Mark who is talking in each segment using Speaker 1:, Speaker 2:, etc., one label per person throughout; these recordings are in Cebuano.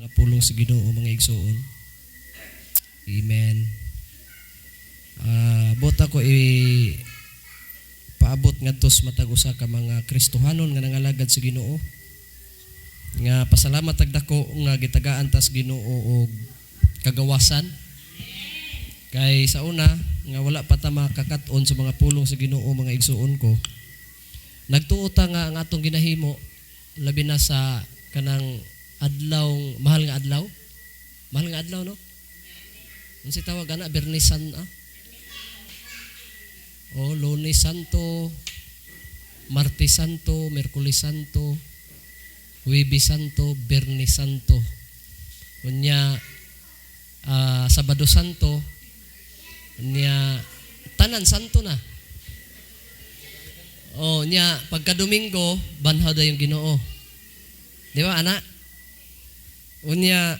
Speaker 1: Mga pulong sa Ginoo, mga igsuon. Amen. Buot ako i paabot ngadto sa matag usa ka mga Kristohanon nga nangalagad sa Ginoo. Nga pasalamat tag dako nga gitagaan tas Ginoo og kagawasan. Kay sa una nga wala pa ta makakat-on sa mga pulong sa Ginoo, mga igsuon ko. Nagtuo ta nga ang atong ginahimo labi na sa kanang adlaw, mahal nga adlaw. Mahal nga adlaw, no? Unsa tawag ana, Biyernes San ah? O Lunes Santo, Martes Santo, Miyerkules Santo, Huwebes Santo, Biyernes Santo. Unya Sabado Santo, unya tanan santo na. O nya pagka Domingo, banhaw dayon Ginoo. Di ba ana? Unya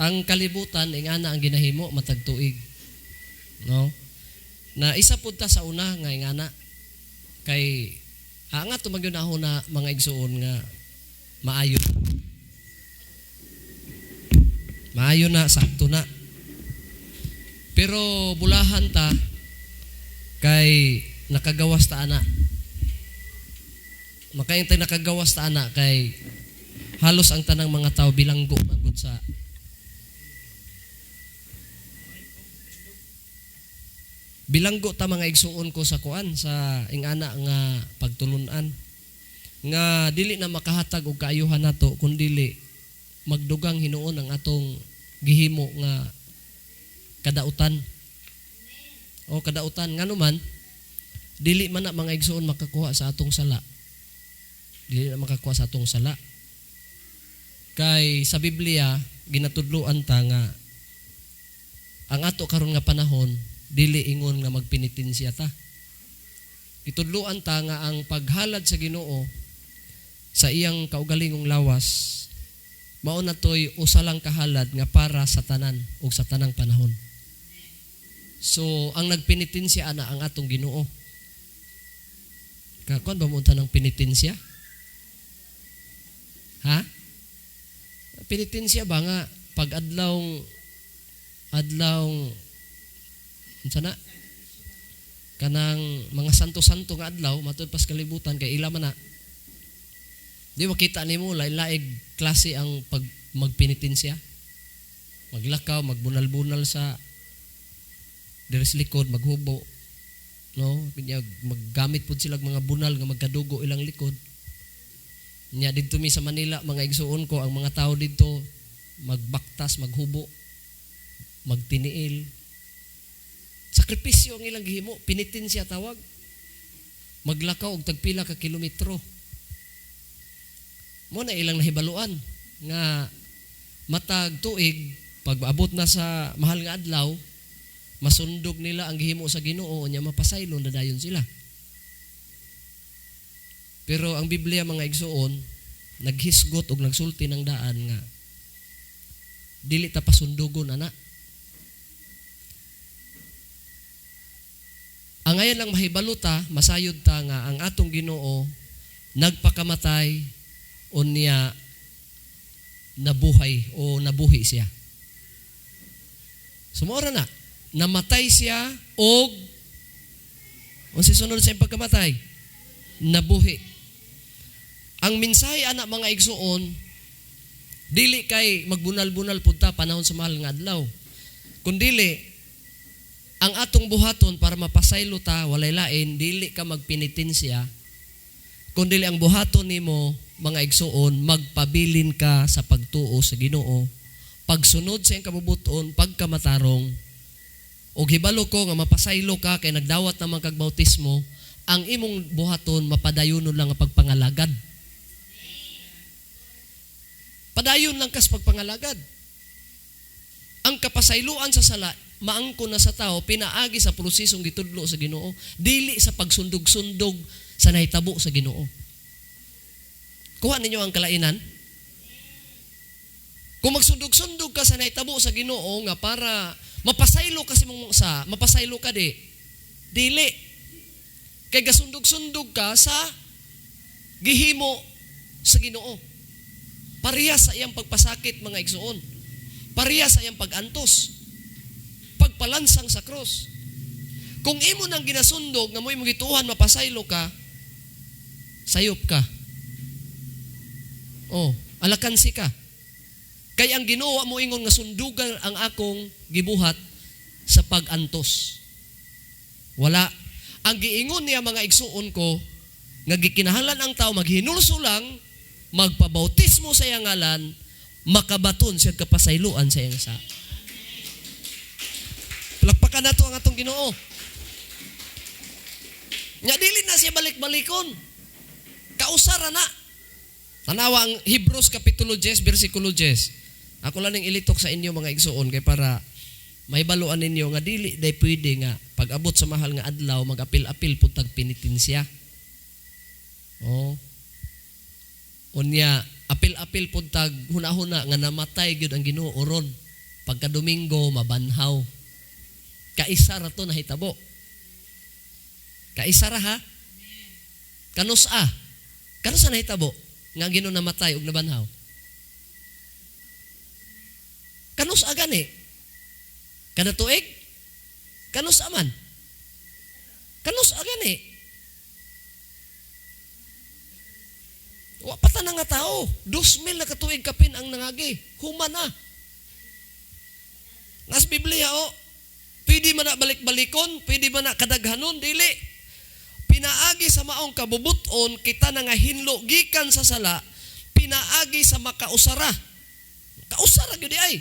Speaker 1: ang kalibutan ingana ang ginahimo matag tuig. No? Na isa pud ta sa una nga ingana kay nga tumagyud ako na mga igsuon nga maayo. Maayo na, sakto na. Pero bulahan ta kay nakagawas ta ana. Makaintay nakagawas ta ana kay halos ang tanang mga tao bilanggo manggod sa bilanggo ta, mga igsuon ko, sa kuan, sa ingana nga pagtulunan nga dili na makahatag og kaayuhan nato kun dili magdugang hinuon ang atong gihimo nga kadautan o kadautan. Ngano man dili man na, mga igsuon, makakuha sa atong sala, dili na makakuha sa atong sala kay sa Biblia ginatudloan ta nga ang ato karon nga panahon dili ingon nga magpenitensya ta. Gitudloan ta nga ang paghalad sa Ginoo sa iyang kaugalingong lawas mao na toy usa lang kahalad nga para sa tanan ug sa tanang panahon. So ang nagpenitensya ana ang atong Ginoo. Kakuan ba mo unta ng penitensya? Ha? Penitensya ba nga pag adlaw adlaw unsa na kanang mga santo-santo nga adlaw matud pas kalibutan kay ila man na di makita nimo lain-laing klase ang pag magpenitensya, maglakaw, magbunal-bunal sa diri sa likod, maghubo, no? Binyag, maggamit pud sila mga bunal nga magkadugo ilang likod. Nya didto mi sa Manila, mga igsuon ko, ang mga tao didto magbaktas, maghubo, magtiniil. Sakripisyo ang ilang gihimo, penitensya tawag. Maglakaw og tagpila ka kilometro. Mo na ilang nahibaluan nga matag tuig pag maabot na sa mahal nga adlaw, masundog nila ang gihimo sa Ginoo, nya mapasaylo na dayon sila. Pero ang Biblia, mga igsuon, naghisgot og nagsulti ng daan nga dili ta pasundugon ana. Ang ngayon lang mahibalo ta, masayod ta nga ang atong Ginoo nagpakamatay unya nabuhay o nabuhi siya. Sumora na, namatay siya og unsa sunod sa iyang pagkamatay? Nabuhi. Ang mensahe ana, mga igsuon, dili kay magbunal-bunal pud ta panahon sa mahal nga adlaw. Kundili ang atong buhaton para mapasaylo ta walay lain, dili ka magpenitensya, kundili ang buhaton nimo, mga igsuon, magpabilin ka sa pagtuo sa Ginoo, pagsunod sa iyang kabubuton, pagkamatarong, og hibalo ko nga mapasaylo ka kay nagdawat naman kag bautismo, ang imong buhaton mapadayonon lang ang pagpangalagad. Padayon lang kas pagpangalagad. Ang kapasayloan sa sala maangko na sa tao pinaagi sa prosesong gitudlo sa Ginoo, dili sa pagsundog-sundog sa nahitabo sa Ginoo. Kuha ninyo ang kalainan? Kung magsundog-sundog ka sa nahitabo sa Ginoo nga para mapasaylo ka si mong sa, mapasaylo ka di. Dili. Kay gasundog-sundog ka sa gihimo sa Ginoo. Pareha sa iyang pagpasakit, mga igsuon. Pareha sa iyang pag-antos. Pagpalansang sa krus. Kung imo nang ginasundog nga mo imong gituohan mapasaylo ka, sayop ka. Oh, alakansi ka. Kay ang Ginoo mo ingon nga sundugan ang akong gibuhat sa pag-antos. Wala. Ang giingon niya, mga igsuon ko, nga gikinahanglan ang tao maghinulsol lang, magpabautismo sa iyang ngalan, makabaton siya kapasayloan sa iyang sa. Palakpakan nato ang atong Ginoo. Nga dili na siya balik-balikon. Kausara na. Tanawa ang Hebrews Kapitulo 10, versikulo 10. Ako lang ning ilitok sa inyo, mga igsuon, kay para may baluan ninyo nga dili day pwede nga pag abot sa mahal nga adlaw magapil-apil pud tag penitensya. Oh. Unya apil-apil pud tag huna-huna nga namatay gyud ang Ginoo ron. Pagka Domingo mabanhaw. Kaisa ra to nahitabo. Kaisa ra ha. Kanus-a? Kanus-a nahitabo nga ang Ginoo namatay ug nabanhaw? Kanus-a gani? Kada tuig? Kanus-a man? Kanus-a gani? Wa pa ta na nga tao. 2,000 na katuig kapin ang nangagi. Human na. Nas Biblia o. Pwede man na balik-balikon, pwede man na kadaghanon, dili. Pinaagi sa maong kabubuton, kita na nga hinlo gikan sa sala, pinaagi sa makausara. Kausara gyud ay.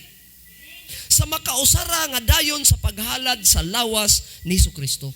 Speaker 1: Sa makausara nga dayon sa paghalad sa lawas ni Kristo.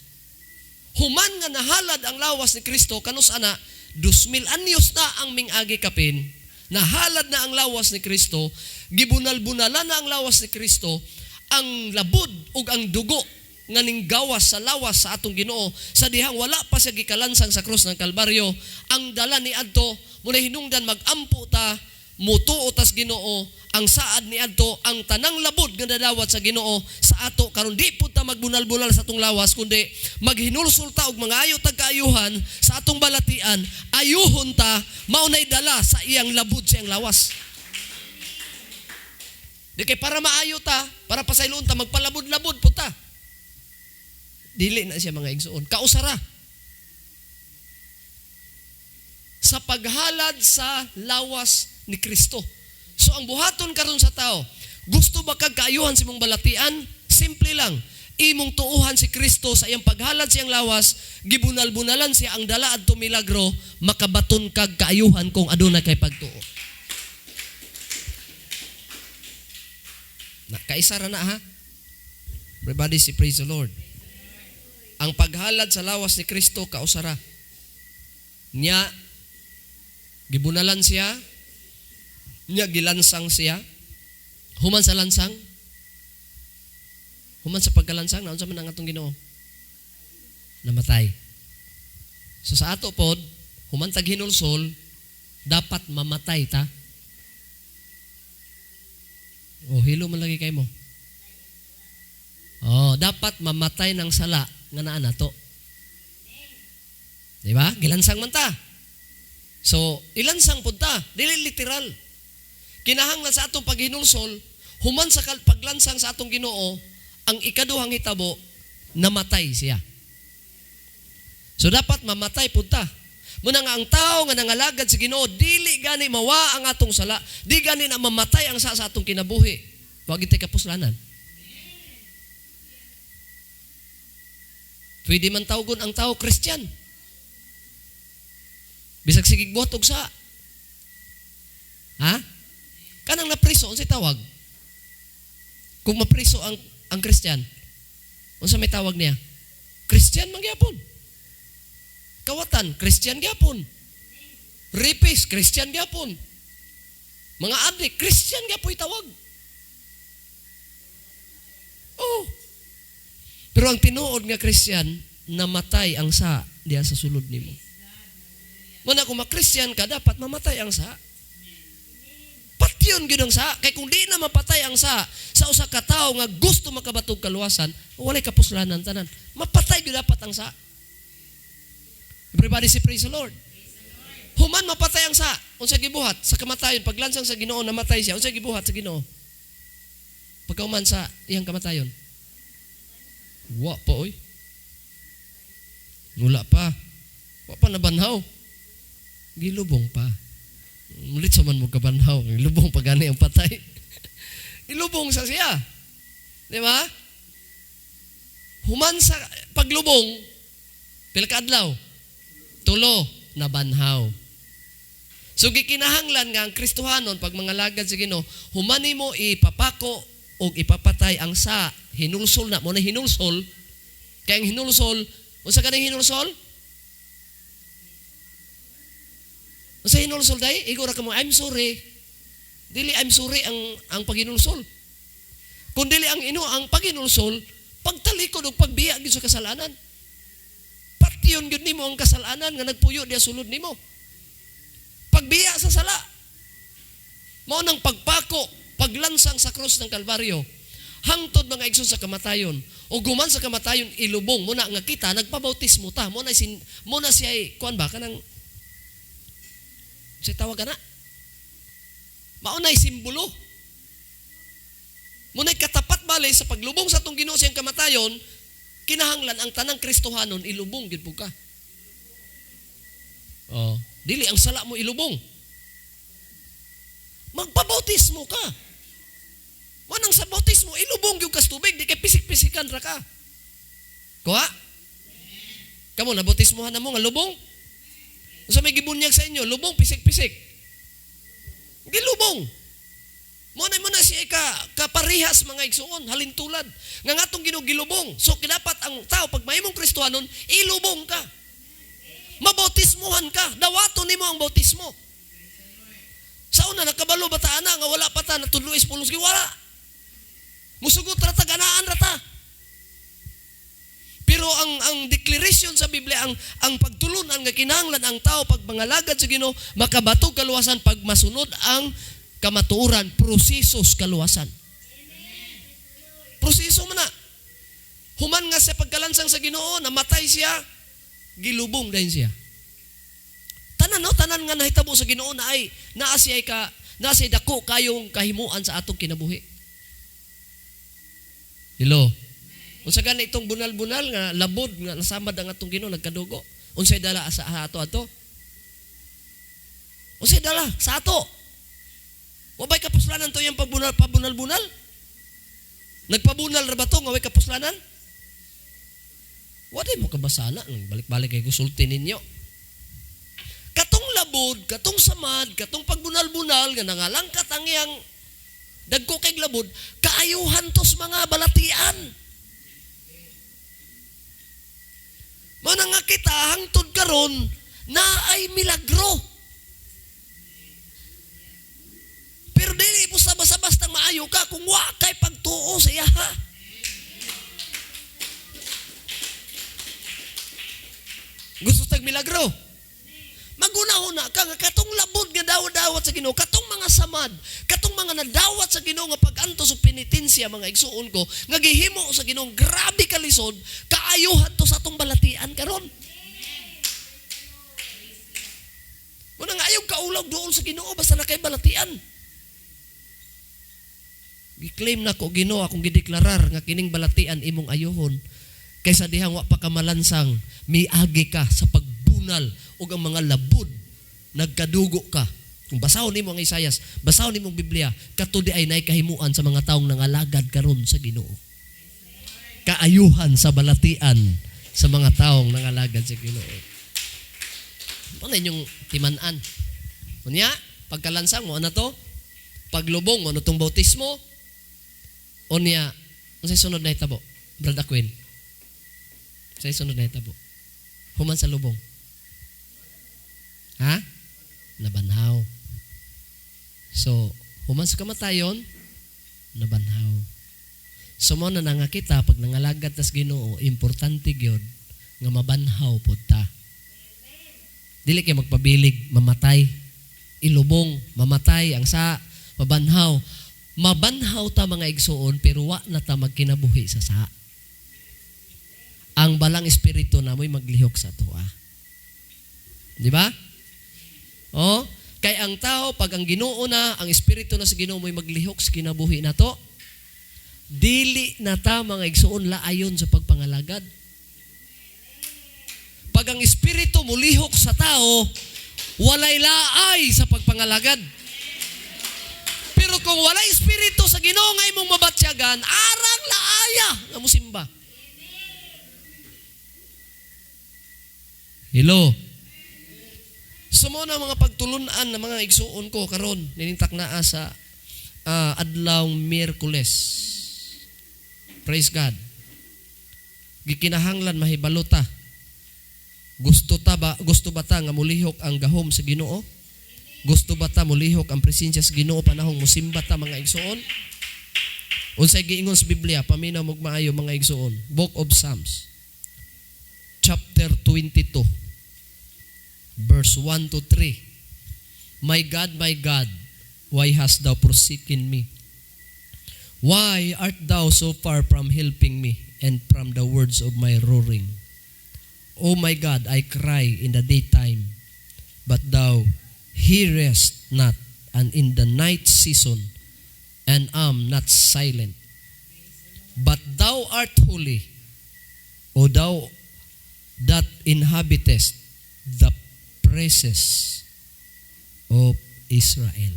Speaker 1: Human nga nahalad ang lawas ni Kristo, kanus ana, 2,000 anyos na ang mingagi kapin, nahalad na ang lawas ni Kristo, gibunal-bunalan na ang lawas ni Kristo, ang labod ug ang dugo nga ninggawas sa lawas sa atong Ginoo sa dihang wala pa siya gikalansang sa krus ng Kalbaryo, ang dala ni adto muna hinungdan magampo ta, mutuo tas Ginoo, ang saad ni adto ang tanang labod nga nadawat sa Ginoo sa ato karon di pud ta magbunal-bunal sa atong lawas kundi maghinulsol ta og mga ayo tag kaayuhan sa atong balatian, ayuhon ta mao nay dala sa iyang labod sa iyang lawas. Di kay para maayo ta, para pasayloon ta, magpalabod-labod pud ta. Dili na siya, mga igsuon. Kausara. Sa paghalad sa lawas ni Kristo. So ang buhaton karon sa tao, gusto ba kag kaayuhan sa imong balatian? Simple lang. Imong tuuhan si Kristo sa iyang paghalad siyang lawas, gibunal-bunalan siya ang dala adto milagro, makabaton kag kaayuhan kung aduna kay pagtuo. Na, kaisa ra na ha. Everybody say praise the Lord. Ang paghalad sa lawas ni Kristo kausara. Nya gibunalan siya, nya gilansang siya. Human sa lansang, human sa pagkalansang, naunsa man ang atong Ginoo? Namatay. So sa ato pod, human tag hinulsol, dapat mamatay ta. O, hilo man lagi kay mo. O, dapat mamatay ng sala nga naa nato. Di ba? Gilansang man ta. So, ilansang pud ta. Dili literal. Kinahanglan sa atong paghinulsol, human sa paglansang sa atong Ginoo, ang ikaduhang hitabo, namatay siya. So, dapat mamatay pud ta. Muna nga ang tao nga nangalagad sa Ginoo, dili gani mawa ang atong sala, di gani na mamatay ang sa atong kinabuhi. Wa gid tay kapuslanan. Pwede man tawgon ang tao Christian. Bisag sige buhat og sa. Ha? Kanang napriso unsay tawag? Kung mapriso ang Christian, unsa may tawag niya? Christian man gyapon. Kawatan, Christian gyapon. Rapist, Christian gyapon. Mga adik, Christian gyapon tawag. Oh. Pero ang tinuod nga Christian, namatay ang sa diha sa sulod nimo. Muna kung ma-Christian ka, dapat mamatay ang sa. Patyon gyud ang sa. Kay kung di na mapatay ang sa usa ka tawo nga gusto makabatog kaluwasan, walay kapuslanan tanan. Mapatay gyud dapat ang sa. Everybody say praise the Lord. Human mapatay ang sa, unsa gibuhat sa kamatayon, paglansang sa Ginoo namatay siya, unsa gibuhat sa Ginoo? Pagkauman sa iyang kamatayon. Wa pa oy. Wala pa. Wa pa nabanhaw. Gilubong pa. Mulit sa man mo kabanhaw. Gilubong pa gani ang patay. Ilubong sa siya. Di ba? Human sa paglubong, pila ka adlaw? 3, nabanhaw. So gikinahanglan nga ang Kristohanon pag mga lagad sa Ginoo, human nimo ipapako og ipapatay ang sa hinulsol na mo na hinulsol. Kay ang hinulsol, unsa kanang hinulsol? Unsa hinulsol dai? Igo ra kamo, I'm sorry. Dili I'm sorry ang paghinulsol. Kun dili ang ino ang paghinulsol, pagtalikod og pagbiya gyud sa kasalanan. Patyon gyud nimo ang kasalanan nga nagpuyo diha sulod nimo. Pagbiya sa sala. Mao nang pagpako, paglansang sa krus ng Kalbaryo. Hangtod mga igsoon sa kamatayon. O guman sa kamatayon ilubong muna nga kita nagpabautismo ta. Mo na sin, mo na siya kuan ba kanang siya tawag ana. Mao nay simbolo. Mo nay katapat bali sa paglubong sa atong Ginoo siyang kamatayon, kinahanglan ang tanang Kristohanon ilubong gyud pud ka. Oh, dili ang sala mo ilubong. Magpabautismo ka. Manang sa bautismo ilubong gyud kas tubig, di kay pisik-pisikan ra ka. Kuha? Kamo nabautismohan na mo nga lubong? Unsa may gibunyag sa inyo? Lubong, pisik-pisik. Gilubong. Mo na siya kaparehas mga igsuon, halintulad. Nga ngatong Ginoo gilubong. So dapat ang tao pag mahimong Kristohanon, ilubong ka. Mabautismuhan ka. Dawaton nimo ang bautismo. Sa una nakabalo ba ta ana nga wala pa ta natudlo is pulong sige wala. Musugot ra ta, ganaan ra ta. Pero ang declaration sa Biblia, ang pagtulunan nga kinahanglan ang tao pag mangalagad sa Ginoo makabatog kaluwasan pag masunod ang kamatuoran, prosesos kaluwasan. Proseso man na. Human nga sa pagkalansang sa Ginoo, namatay siya, gilubong dayon siya. Tanan no, tanan nga nahitabo sa Ginoo na ay naa siya ka, naa siya dako kayong kahimuan sa atong kinabuhi. Hello. Unsa gani itong bunal-bunal nga labod nga nasamad ang atong Ginoo nagkadugo? Unsay dala sa ato ato? Unsay dala sa ato? Wa bay kapuslanan to iyang pagbunal, pabunal-bunal? Nagpabunal ra ba to nga way kapuslanan? Wa day mo kabasana, balik-balik kay gusulti ninyo. Katong labod, katong samad, katong pagbunal-bunal nga nangalangkat ang iyang dagko kay labod, kaayuhan tos mga balatian. Mao na nga kita hangtod karon na ay milagro. Pero dili mo basta-basta maayo ka kung wa kay pagtuo sa iya. Gusto tag milagro. Maguna-una ka nga katong labod nga dawat-dawat sa Ginoo, katong mga samad, katong mga nadawat sa Ginoo nga pag-antos og penitensya mga igsuon ko, nga gihimo sa Ginoo grabe kalisod, kaayuhan to sa atong balatian karon. Muna nga ayaw kaulaw doon sa Ginoo basta na kay balatian. Gi-claim na ko Ginoo akong gideklarar nga kining balatian imong ayuhon kaysa dihang wa pa ka malansang, miagi ka sa pagbunal ug ang mga labod nagkadugo ka. Kung basahon nimo ang Isayas, basahon nimo ang Biblia, kato di ay naay kahimuan sa mga taong nangalagad karon sa Ginoo. Kaayuhan sa balatian sa mga taong nangalagad sa Ginoo. Ano inyong timan-an? Unya, pagkalansang mo, ano to? Paglubong, ano tong bautismo? Unya, unsay sunod na hitabo? Brother Queen. Unsay sunod na hitabo? Human sa lubong. Ha? Nabanhaw. So, human sa kamatayon, nabanhaw. So, mo na nga kita, pag nangalagad tas Ginoo, importante gyud nga mabanhaw pod ta. Dili kay magpabilig, mamatay, ilubong, mamatay, ang sa, mabanhaw. Mabanhaw ta mga igsuon, pero wa na ta magkinabuhi sa sa. Ang balang espiritu na mo'y maglihok sa tuwa. Di ba? Oh, kay ang tao pag ang Ginoo na, ang espiritu na sa Ginoo mo'y maglihok sa kinabuhi nato. Dili na ta, mga igsuon, laayon sa pagpangalagad. Pag ang espiritu mulihok sa tao, walay laay sa pagpangalagad. Pero kung walay espiritu sa Ginoo nga imong mabatyagan, arang laaya nga musimba. Hello. So mo na mga pagtulunan na mga igsuon ko karon ninintak naa sa adlaw Miyerkules. Praise God. Gikinahanglan mahibalo ta. Gusto ba ta nga mulihok ang gahom sa Ginoo? Gusto ba ta mulihok ang presensya sa Ginoo panahong musimba ta, mga igsuon? Unsay giingon sa Biblia? Paminaw og maayo, mga igsuon. Book of Psalms chapter 22 verse 1 to 3. "My God, my God, why hast thou forsaken me? Why art thou so far from helping me and from the words of my roaring? O my God, I cry in the daytime, but thou hearest not, and in the night season, and am not silent. But thou art holy, O thou that inhabitest the praises of Israel."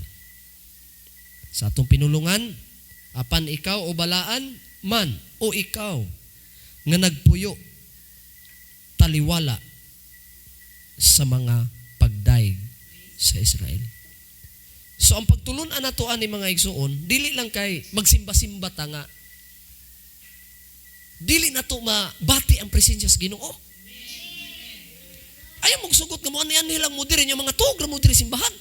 Speaker 1: Sa atong pinulungan, "Apan ikaw, o balaan man, o ikaw nga nagpuyo taliwala sa mga pagdayeg sa Israel." So ang pagtulunan nato ani, mga igsuon, dili lang kay magsimba-simba ta nga dili nato mabati ang presensya sa Ginoo. Ayaw mong sugot nga mo ani lang mo diri, mga tuog ra mo diri simbahan.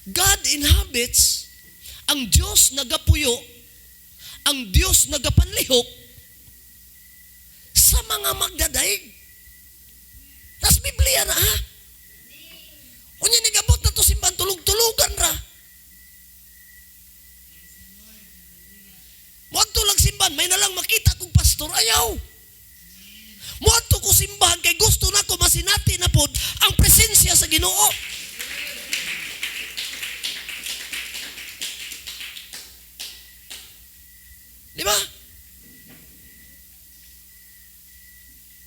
Speaker 1: God inhabits, ang Diyos nagapuyo, ang Diyos nagapanlihok sa mga magdadaig. Tas Biblia na ha. Unya nigabot na to simbahan, tulog-tulugan ra. Muadto lang simbahan, may na lang makita kong pastor, ayaw. Muadto ko simbahan kay gusto na ko masinati na pod ang presensya sa Ginoo. Di ba?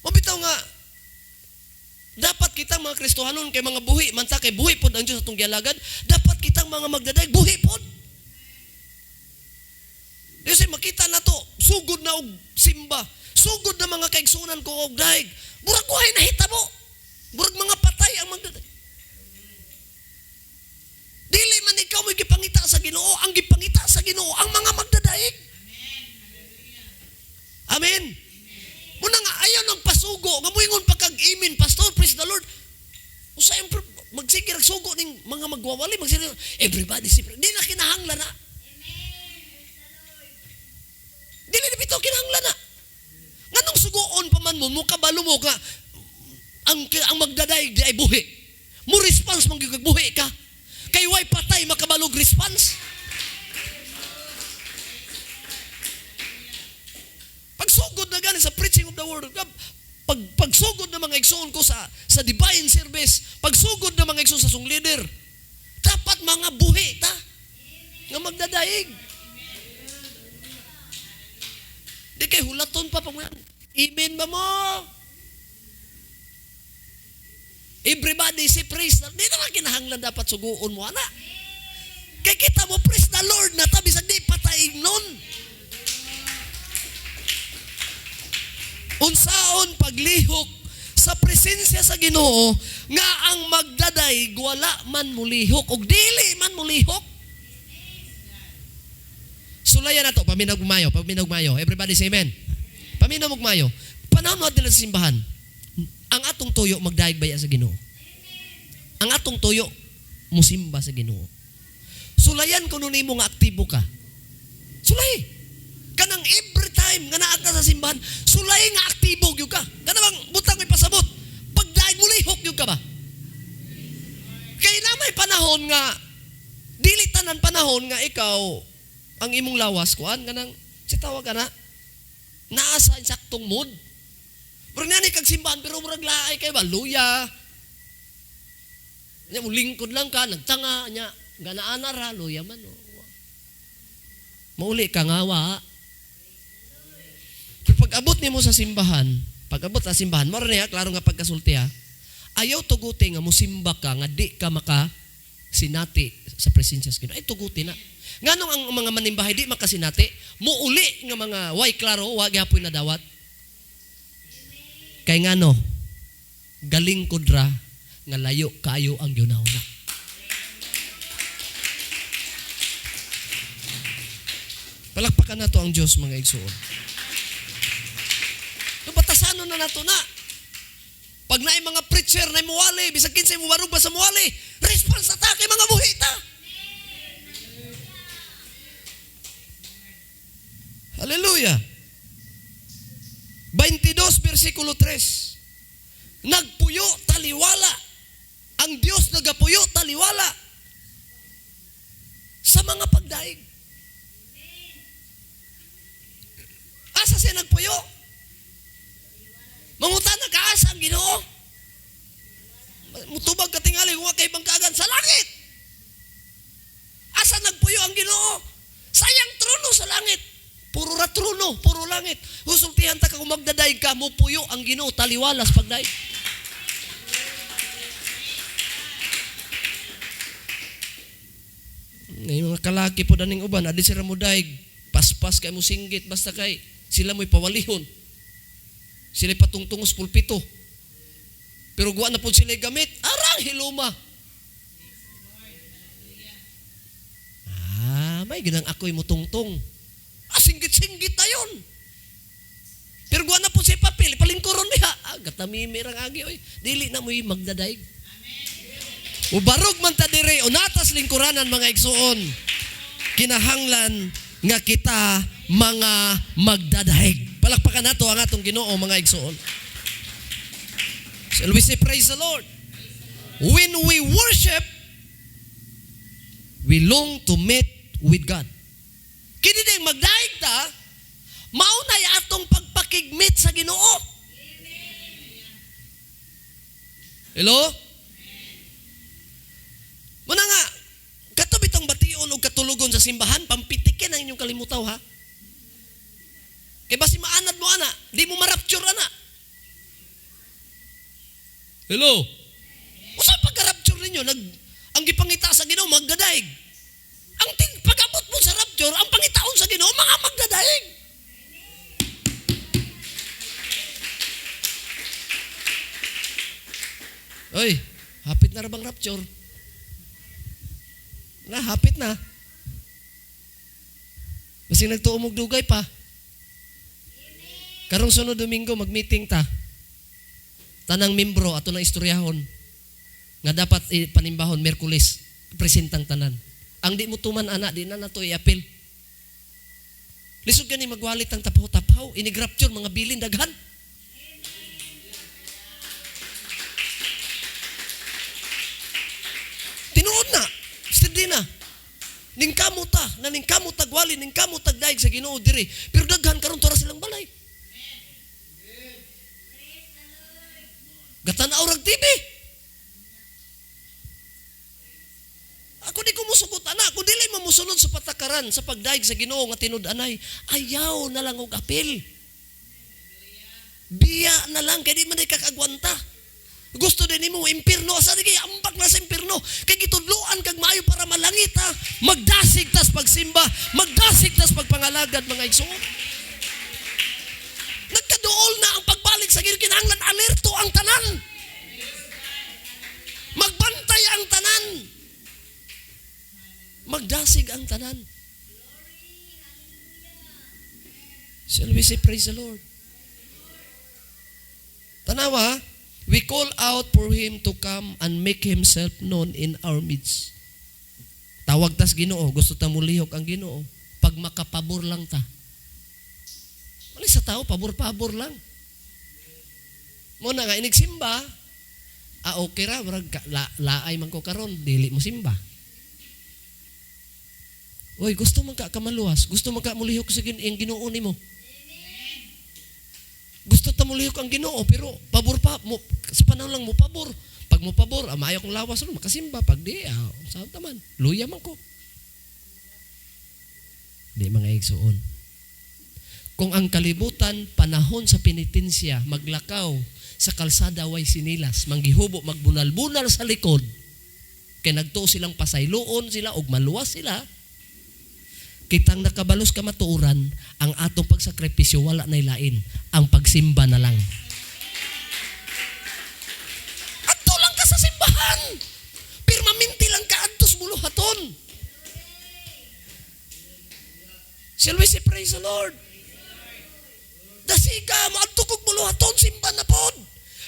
Speaker 1: Mabitaw nga, dapat kitang mga Kristohanon kay mga buhi, man ta kay buhi pod ang Diyos atong gialagad, dapat kitang mga magdaday, buhi pod. Kasi makita na to, sugod na og simba, sugod na mga kaigsunan ko og daig, murag buhay na hitabo, murag mga patay ang magdaday. Dili man ikaw mo'y gipangita sa Ginoo, ang gipangita sa Ginoo ang mga magdadaig. Amen. Muna nga ayaw ng pasugo, nga moingon pa kag amen, pastor, praise the Lord. Usay ang magsige rag sugo ning mga magwawali, magsige everybody si di na kinahanglan na. Dili na bitaw kinahanglan na. Nganong sugoon pa man mo, mukabalo mo ka ang magdadayeg di ay buhi. Mo response man gyud kag buhi ka. Kay way patay makabalog response. Pagsugod na gani sa preaching of the word of God, pagsugod na mga igsoon ko sa divine service, pagsugod na mga igsoon sa song leader, dapat mga buhi ta nga magdadaig. Di kay hulaton pa pag amen ba mo? Everybody say praise the Lord. Di naman kinahanglan dapat suguon mo ana. Kay kita mo praise the Lord na ta bisag di pataig nun. Unsaon paglihok sa presensya sa Ginoo nga ang magdaday wala man mulihok og dili man mulihok. Sulayan nato, paminaw mayo, paminaw mayo. Everybody say amen. Paminaw mayo. Panahon mo sa simbahan, ang atong tuyo magdaig baya sa Ginoo. Ang atong tuyo musimba sa Ginoo. Sulayan kuno nimo nga aktibo ka. Sulay. Kanang every time nga naa ka sa simbahan, sulay nga aktibo gyud ka. Kana bang butang may pasabot. Pagdaig mulihok gyud ka ba? Kay na may panahon nga dili tanan panahon nga ikaw ang imong lawas kuan kanang si tawag ka na naa sa insaktong mood. Pero nga ni kag simbahan pero murag laay kay ba luya. Nya mo lingkod lang ka, nagtanga nya, ganaana ra luya man. Oh. Mauli ka nga wa. Pero pag abot nimo sa simbahan, pag abot sa simbahan, mao niya klaro nga pagkasulti ha. Ayaw tuguti nga musimba ka nga di ka maka sinati sa presensya sa Ginoo. Ay tuguti na. Nganong ang mga manimbahay di makasinati, muuli nga mga way klaro, wa gyapon nadawat. Kay ngano, galing kudra nga layo kayo ang gihuna-huna. Palakpakan nato ang Diyos, mga igsuon. No, batasanon na nato na. Pag naay mga preacher na muwali, bisag kinsay mubarog ba sa muwali, response ta kay mga buhita. Hallelujah. 22 versikulo 3. Nagpuyo taliwala. Ang Dios nagapuyo taliwala sa mga pagdaig. Asa siya nagpuyo? Mangutana ka asa ang Ginoo? Mutubag ka tingali wa kay bangkagan sa langit. Asa nagpuyo ang Ginoo? Sayang trono sa langit. Puro ra trono, puro langit. Husultihan ta ka kung magdadayeg ka, mupuyo ang Ginoo taliwalas pagdaig. Ngay mga kalaki po daning uban, adi sila mo daig, paspas kay mo singgit, basta kay sila mo'y pawalihon. Sila patungtungos pulpito. Pero guwa na po sila gamit, arang hiluma. Ah, may ginang ako'y mutungtong. Ah, singgit-singgit na yun. Pero guwa na po siya papel, palingkuron niya. Ah, gatamimi rang agi, oy. Dili na mo'y magdadaig. Ubarog man ta dire, unatas lingkuranan mga igsuon. Kinahanglan nga kita mga magdadaig. Palakpakan nato ang atong Ginoo mga igsuon. Shall we say praise the Lord? When we worship, we long to meet with God. Kini ding magdaig ta, maunay atong pagpakigmit sa Ginoo. Hello? Muna nga, kato bitong bation og katulugon sa simbahan, pampitikin ang inyong kalimutaw ha. Kay basi maanad mo ana, di mo marapture ana. Hello? Usa pagka-rapture ninyo, ang gipangita sa Ginoo magdadaig. Ang pag-abot mo sa rapture, ang pangitaon sa Ginoo mga magdadaig. Oy, hapit na ra bang rapture? Na, hapit na. Kasi nagtuo mong dugay pa. Karong sunod Domingo, mag-meeting ta. Tanang membro, ato na istoryahon. Nga dapat panimbahon, Miyerkules, presentang tanan. Ang di mo tuman, ana, di na nato i-appeal. Lisod gani magwalit ang tapaw-tapaw. Inigrapture, mga bilin, daghan. Tinuod na. Steady na. Ningkamot ta, na ningkamot tagwali, ningkamot tagdaig sa Ginoo diri. Pero daghan karon tora silang balay. Gatan-aw rag TV. Ako di ko musugot ana, ako dili mamusunod sa patakaran sa pagdaig sa Ginoo nga tinud-anay. Ayaw na lang og apil. Biya na lang kay di man kagwanta. Gusto din nimo impierno, asa di kay ambak na sa impierno. Kay gitudloan kag maayo para malangit ha. Magdasig tas pagsimba, magdasig tas pagpangalagad mga igsoon. Nagkaduol na ang pagbalik sa Ginoo, kinahanglan alerto ang tanan. Magbantay ang tanan. Magdasig ang tanan. Shall we say praise the Lord? Tanawa, we call out for Him to come and make Himself known in our midst. Tawag tas Ginoo, gusto ta mulihok ang Ginoo. Pag makapabor lang ta. Mali sa tao, pabor-pabor lang. Muna nga, inigsimba, okay ra, murag laay man ko karon, dili mo simba. Oy, gusto man ka kamaluwas, gusto man ka mulihok sa ang Ginoo nimo. Gusto ta mulihok ang Ginoo, pero pabor pa mo, sa panahon lang mo pabor. Pag Pag mo pabor, maayo kong lawas ron, makasimba. Pag di, saan taman? Luya man ko. Di, mga igsuon. Kung ang kalibutan, panahon sa penitensya, maglakaw sa kalsada way sinilas, manggihubo, magbunal-bunal sa likod, kay nagtuo silang pasayloon sila og maluwas sila, kitang nakabalos kamatuoran, ang atong pagsakripisyo wala nay lain, ang pagsimba na lang. Adto lang ka sa simbahan. Permanente lang ka adto sa buluhaton. Shall we say praise the Lord? Dasiga, moadto kog buluhaton, simba na pod.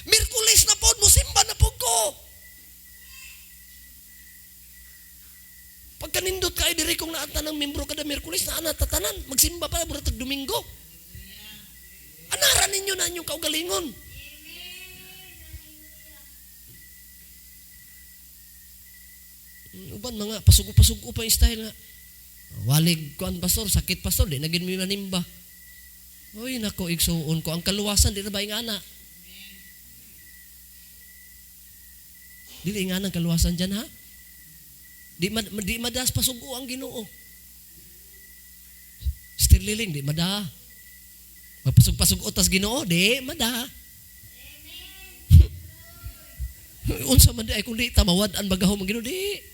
Speaker 1: Miyerkules na pod, mosimba na pod ko. Pagkanindot ka, ay diri kung naata ng membro kada Miyerkules, naa na tatanan. Magsimba pa, murag tag Domingo. Anara ninyo na inyong kaugalingon. Uban mga pasugo-pasugo pa yung style nga. Walig kuan pastor, sakit pastor, di na gid mi manimba. Uy, nako, igsuon ko. Ang kaluwasan, di na ba ingana? Dili ingana ang kaluwasan dyan, ha? Di madas pasugo ang Ginoo. Stirliling, di mada. Mapasug-pasug tas Ginoo, di mada. Unsa man di ay kung di tamawad-an bagahom ang Ginoo, di.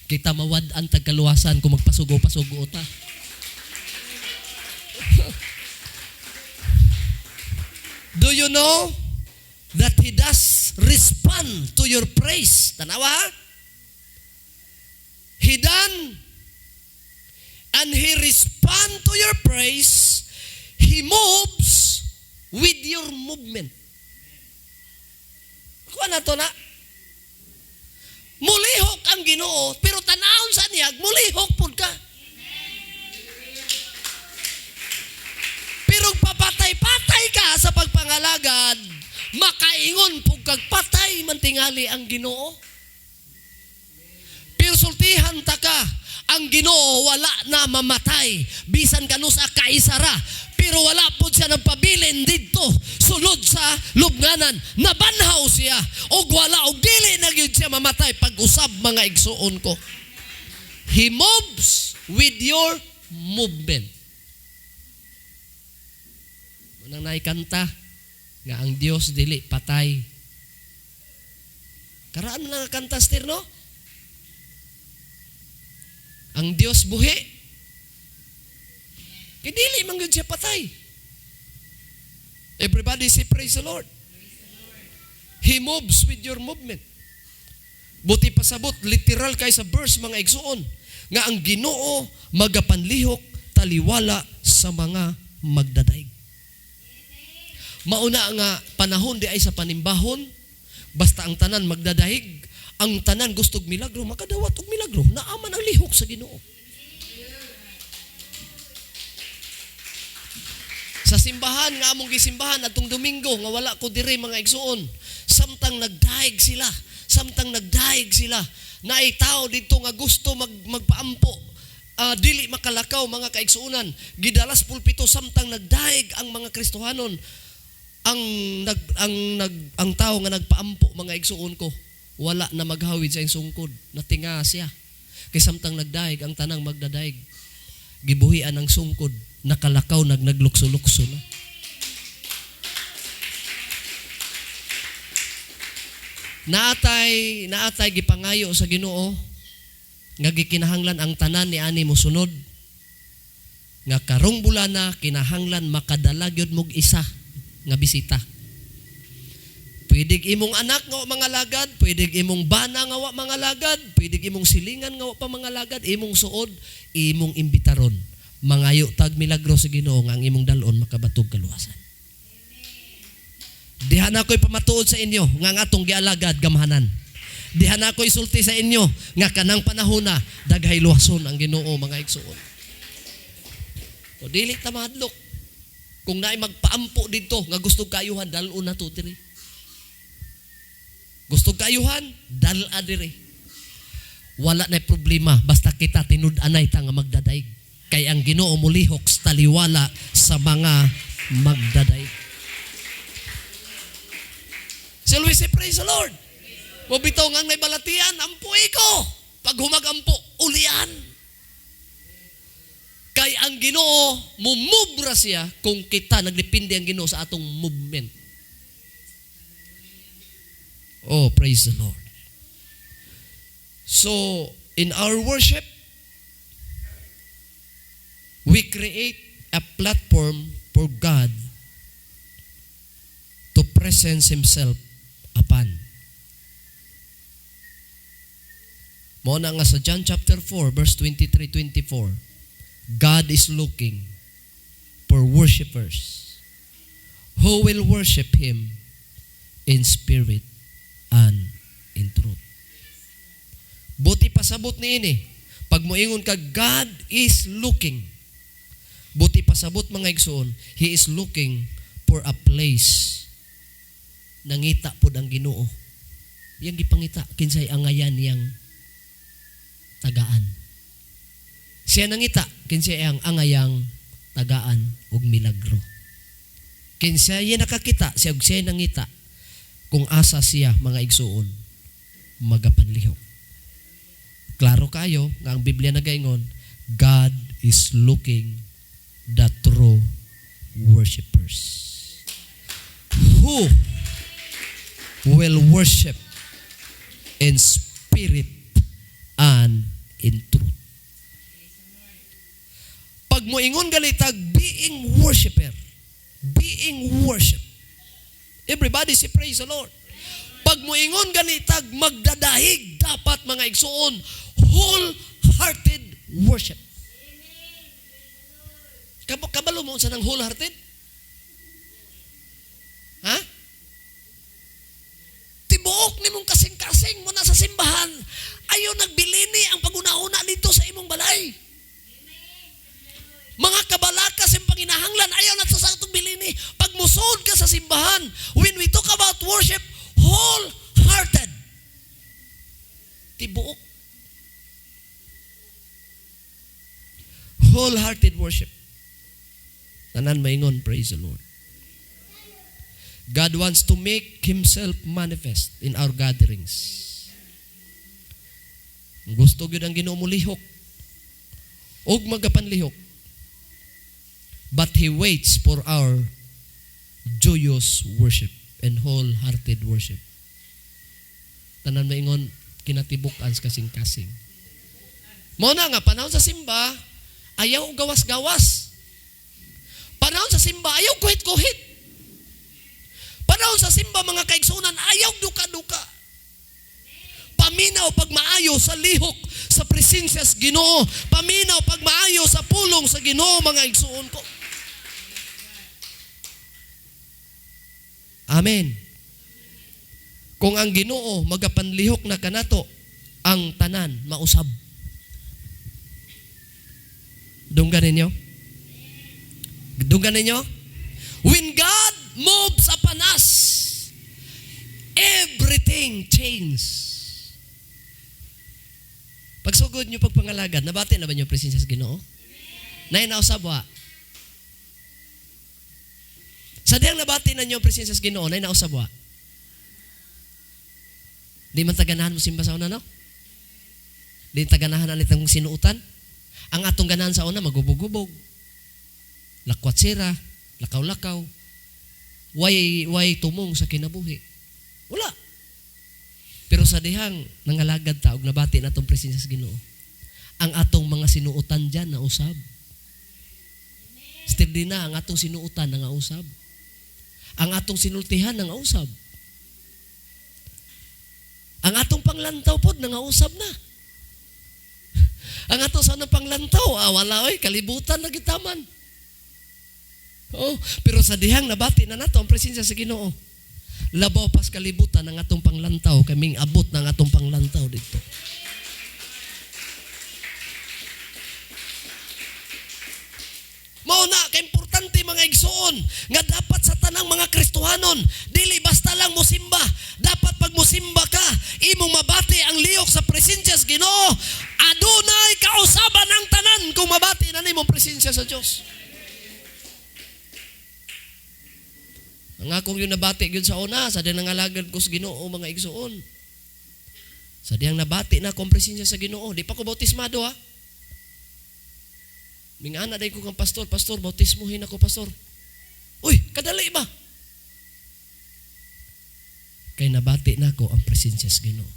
Speaker 1: Kita mawad-an tag kaluwasan kung magpasugo-pasugo ta. Do you know that He does respond to your praise? Tanawa, ha? He done and He respond to your praise. He moves with your movement. Kuha na to na. Mulihok ang Ginoo, pero tanahon sa niya, mulihok pud ka. Pero papatay-patay ka sa pagpangalagad, makaingon pud kag patay man tingali ang Ginoo. Pero sultihan ta ka, ang Ginoo wala na mamatay, bisan kanu sa kaisara, pero wala pud siya nagpabilin didto sulod sa lubnganan. Nabanhaw siya og wala og dili na gyud siya mamatay pag-usab, mga igsuon ko. He moves with your movement. Unang naikanta nga ang Dios dili patay. Karaan lang ang kanta, Stir, no? Ang Dios buhi. Kay dili man gyud siya patay. Everybody say praise the Lord. He moves with your movement. Buti pasabot, literal kay sa verse, mga igsuon, nga ang Ginoo magapanlihok taliwala sa mga magdadaig. Mauna nga panahon di ay sa panimbahon, basta ang tanan magdadaig, ang tanan gustog milagro, makadawat og milagro, naaman ang lihok sa Ginoo. Sa simbahan nga among gisimbahan atong Domingo nga wala ko diri, mga igsuon, samtang nagdaig sila, samtang nagdaig sila, naay tao didto nga gusto magpaampo, dili makalakaw, mga kaigsuonan, gidalas pulpito samtang nagdaig ang mga Kristohanon. Ang tao nga nagpaampo, mga igsuon ko, wala na maghawid sa iyang sungkod, natinga siya. Kay samtang nagdaig ang tanang magdadaig, gibuhian ang sungkod, nakalakaw, naglukso-lukso na. Naatay gipangayo sa Ginoo nga gikinahanglan ang tanan ni ani mosunod, nga karong bulana kinahanglan makadala gyud mog isa nga bisita. Pwedeng imong anak nga wa mga lagad, pwedeng imong bana nga wa mga lagad, pwedeng imong silingan nga wa pa mga lagad, imong suod, imong imbitaron. Mangayo tag milagro sa Ginoo nga ang imong dalon makabatog kaluwasan. Diha na ako'y pamatuod sa inyo nga ang atong gialagad gamhanan. Diha na ako'y sulti sa inyo nga kanang panahona daghay luwason ang Ginoo, mga igsuon. O dili ta mahadlok. Kung naay magpaampo didto nga gusto kaayuhan, dal-on na to diri. Gusto kaayuhan, dal-a diri. Wala na problema basta kita tinud-anay ta nga magdadaig. Kay ang Ginoo molihok sa taliwala sa mga magdadaig. Shall we say praise the Lord? Mo bitaw nga may balatian, ampuy ko. Pag humagampo, ulian. Kay ang Ginoo, mumubra siya kung kita nagdepende ang Ginoo sa atong movement. Oh, praise the Lord. So, in our worship, we create a platform for God to presence Himself upon. Mao na nga sa John chapter 4, verse 23-24, God is looking for worshipers who will worship Him in spirit and in truth. Buti pasabot niini. Pag moingon ka, God is looking. Buti pasabot, mga igsoon, He is looking for a place. Nangita pod ang Ginoo. Iyang gipangita, kinsay angayan niyang tagaan. Siya nangita, kinsay ang angayang tagaan og milagro. Kinsa iya nakakita, siya og siya nangita kung asa siya, mga igsuon, magapanlihok. Klaro kayo nga ang Biblia nagaingon, God is looking the true worshipers who will worship in spirit and in truth. Pag moingon ganitag being worshiper, being worship. Everybody say praise the Lord. Pag moingon ganitag magdadahig, dapat, mga igsuon, wholehearted worship. Kabalo mo sa nang wholehearted? Ha? Tibuok nimong kasing-kasing mo na sa simbahan, ayaw nagbilini ang paguna-una dito sa imong balay. Mga kabalaka sa panginahanglan, ayaw na sa atong bilini. Pag musod ka sa simbahan, when we talk about worship, wholehearted. Tibuok. Wholehearted worship. Tanan maingon, praise the Lord. God wants to make Himself manifest in our gatherings. Gusto gyud ang Ginoo molihok og magapanlihok. But He waits for our joyous worship and wholehearted worship. Tanan maingon, kinatibuk-an sa kasing-kasing. Mao na nga, panahon sa simba, ayaw gawas-gawas. Panahon sa simba, ayaw kuhit-kuhit. Panahon sa simba, mga kaigsunan, ayaw duka-duka. Paminaw pag maayo sa lihok sa presensya sa Ginoo. Paminaw pag maayo sa pulong sa Ginoo, mga igsuon ko. Amen. Kung ang Ginoo magapanlihok na kanato, ang tanan mausab. Dunggan ninyo? Dunggan ninyo? When God moves upon us, everything changes. Pagsugod nyo pagpangalagad, nabati na ba nyo presensya sa Ginoo? Nay nausab wa. Sa diyang nabati na nyo ang presensya sa Ginoo, nay nausab wa. Di man taganahan mo simba sa una, no? Di taganahan na nitang sinuutan. Ang atong ganahan sa una, magubog-gubog. Lakwat sira, lakaw-lakaw. Way tumong sa kinabuhi. Wala. Pero sa dihang nangalagad ta og nabati na atong presensya sa Ginoo, ang atong mga sinuotan dyan na usab. Still din na ang atong sinuotan na nga usab. Ang atong sinultihan na nga usab. Ang atong panglantaw pod na nga usab na. Ang atong sa unang panglantaw, wala oy, kalibutan na gitaman. Oh, pero sa dihang nabati na nato ang presensya sa Ginoo. Labaw pas kalibutan ang atong panglantaw, kaming abot ng atong panglantaw dito. Mao na kaimportante, mga igsoon, nga dapat sa tanang mga Kristohanon, dili basta lang mosimba. Dapat pag mosimba ka, imong mabati ang lihok sa presensya sa Ginoo. Adunay kausaban ang tanan kung mabati na nimong presensya sa Dios. Ang akong yung nabati gyud sa una, sa diyang nangalagad ko sa Ginoo, mga igsuon. Sa diyang nabati na akong presensya sa Ginoo. Di pa ko bautismado ha. Mingana day ko kang pastor, "Pastor, bautismuhin ako, pastor." Uy, kadali ba? Kay nabati na ako ang presensya sa Ginoo.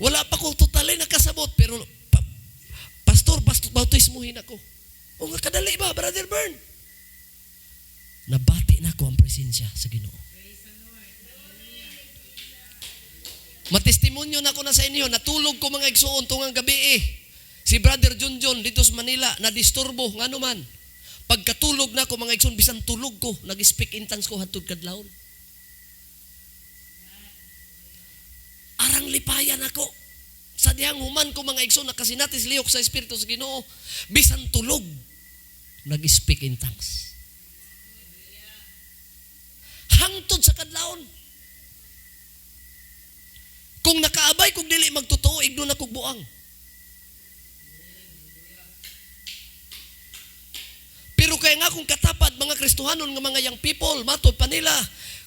Speaker 1: Wala pa ko totally nakasabot, pero "Pastor, pastor, bautismuhin ako." O nga, kadali ba, Brother Bern? Nabati na ako ang presensya sa Ginoo. Matestimonyo na ko na sa inyo, natulog ko, mga igsuon, tungang gabi eh. Si Brother Junjun dito sa Manila, nadisturbo, ngano man. Pagkatulog na ako, mga igsuon, bisan tulog ko, nag-speak in tongues ko hantod kadlawon. Arang lipayan ako. Sa dihang human ko, mga igsuon, nakasinatis lihok sa Espiritu sa Ginoo, bisan tulog, nag-speak in tongues. Hangtod sa kadlawon. Kung nakaabay, kung dili magtotoo, igno na kog buang. Pero kaya nga kung katapad mga Kristohanon nga mga young people, matod pa nila,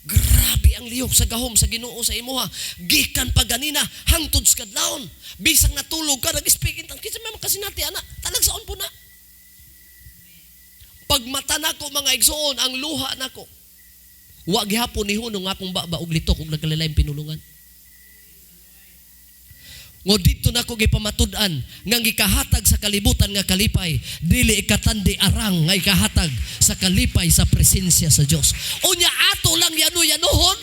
Speaker 1: grabe ang lihok sa gahom sa Ginoo sa imuha. Gikan pa ganina, hangtod sa kadlawon. Bisang natulog ka, nag-speak in tongues. Kinsa may makasinati, ana, talagsaon po na. Pagmata nako, mga igsoon, ang luha nako. Wa gihapon ni hunong akong baba og litok og nagkalilaing pinulungan. Ngo didto nako gipamatud-an nga gikahatag sa kalibutan nga kalipay dili ikatandi arang nga ikahatag sa kalipay sa presensya sa Dios. Unya ato lang yano-yanohon.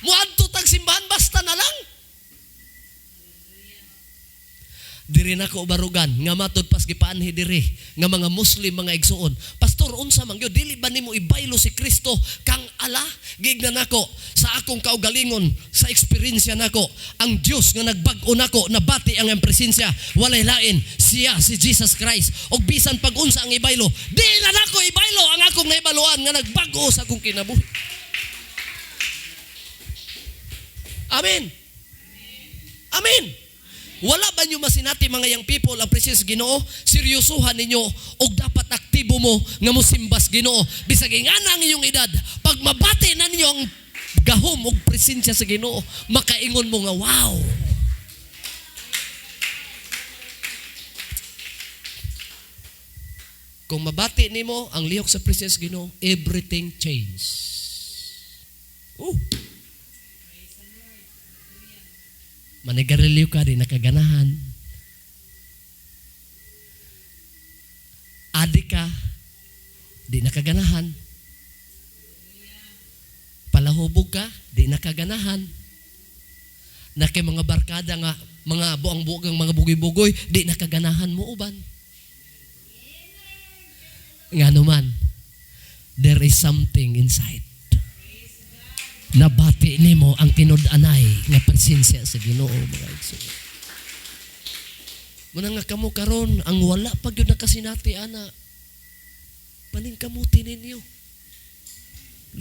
Speaker 1: Muadto tag simbahan basta na lang. Diri nako barugan nga matud pas gipaanhi diri nga mga Muslim, mga igsuon. "Pastor, unsa man gyud, dili ba nimo ibaylo si Kristo kang ala?" Giignan nako sa akong kaugalingon, sa eksperyensya nako, ang Dios nga nagbag-o nako, nabati ang iyang presensya, walay lain, siya si Jesus Christ. Og bisan pag unsa ang ibaylo, di na nako ibaylo ang akong naibaluan nga nagbag-o sa akong kinabuhi. Amen. Amen. Wala ba nyo masinati, mga young people, ang presensya sa Ginoo? Seryosohan ninyo og dapat aktibo mo nga mosimbas Ginoo. Bisag ingana ang inyong edad, pag mabati na ninyo ang gahom og presensya sa Ginoo, makaingon mo nga wow. Kung mabati nimo ang lihok sa presensya sa Ginoo, everything change. Oh. Manigarilyo ka, di nakaganahan. Adik ka, di nakaganahan. Palahubog ka, di nakaganahan. Naki mga barkada nga, mga buang-buang, mga bugoy-bugoy, di nakaganahan mo uban. Nga naman, there is something inside. Nabati nimo ang tinud-anay nga presensya sa Ginoo, mga igsoon. Muna nga kamo karon ang wala pa gyud nakasinati ana, paningkamuti ninyo.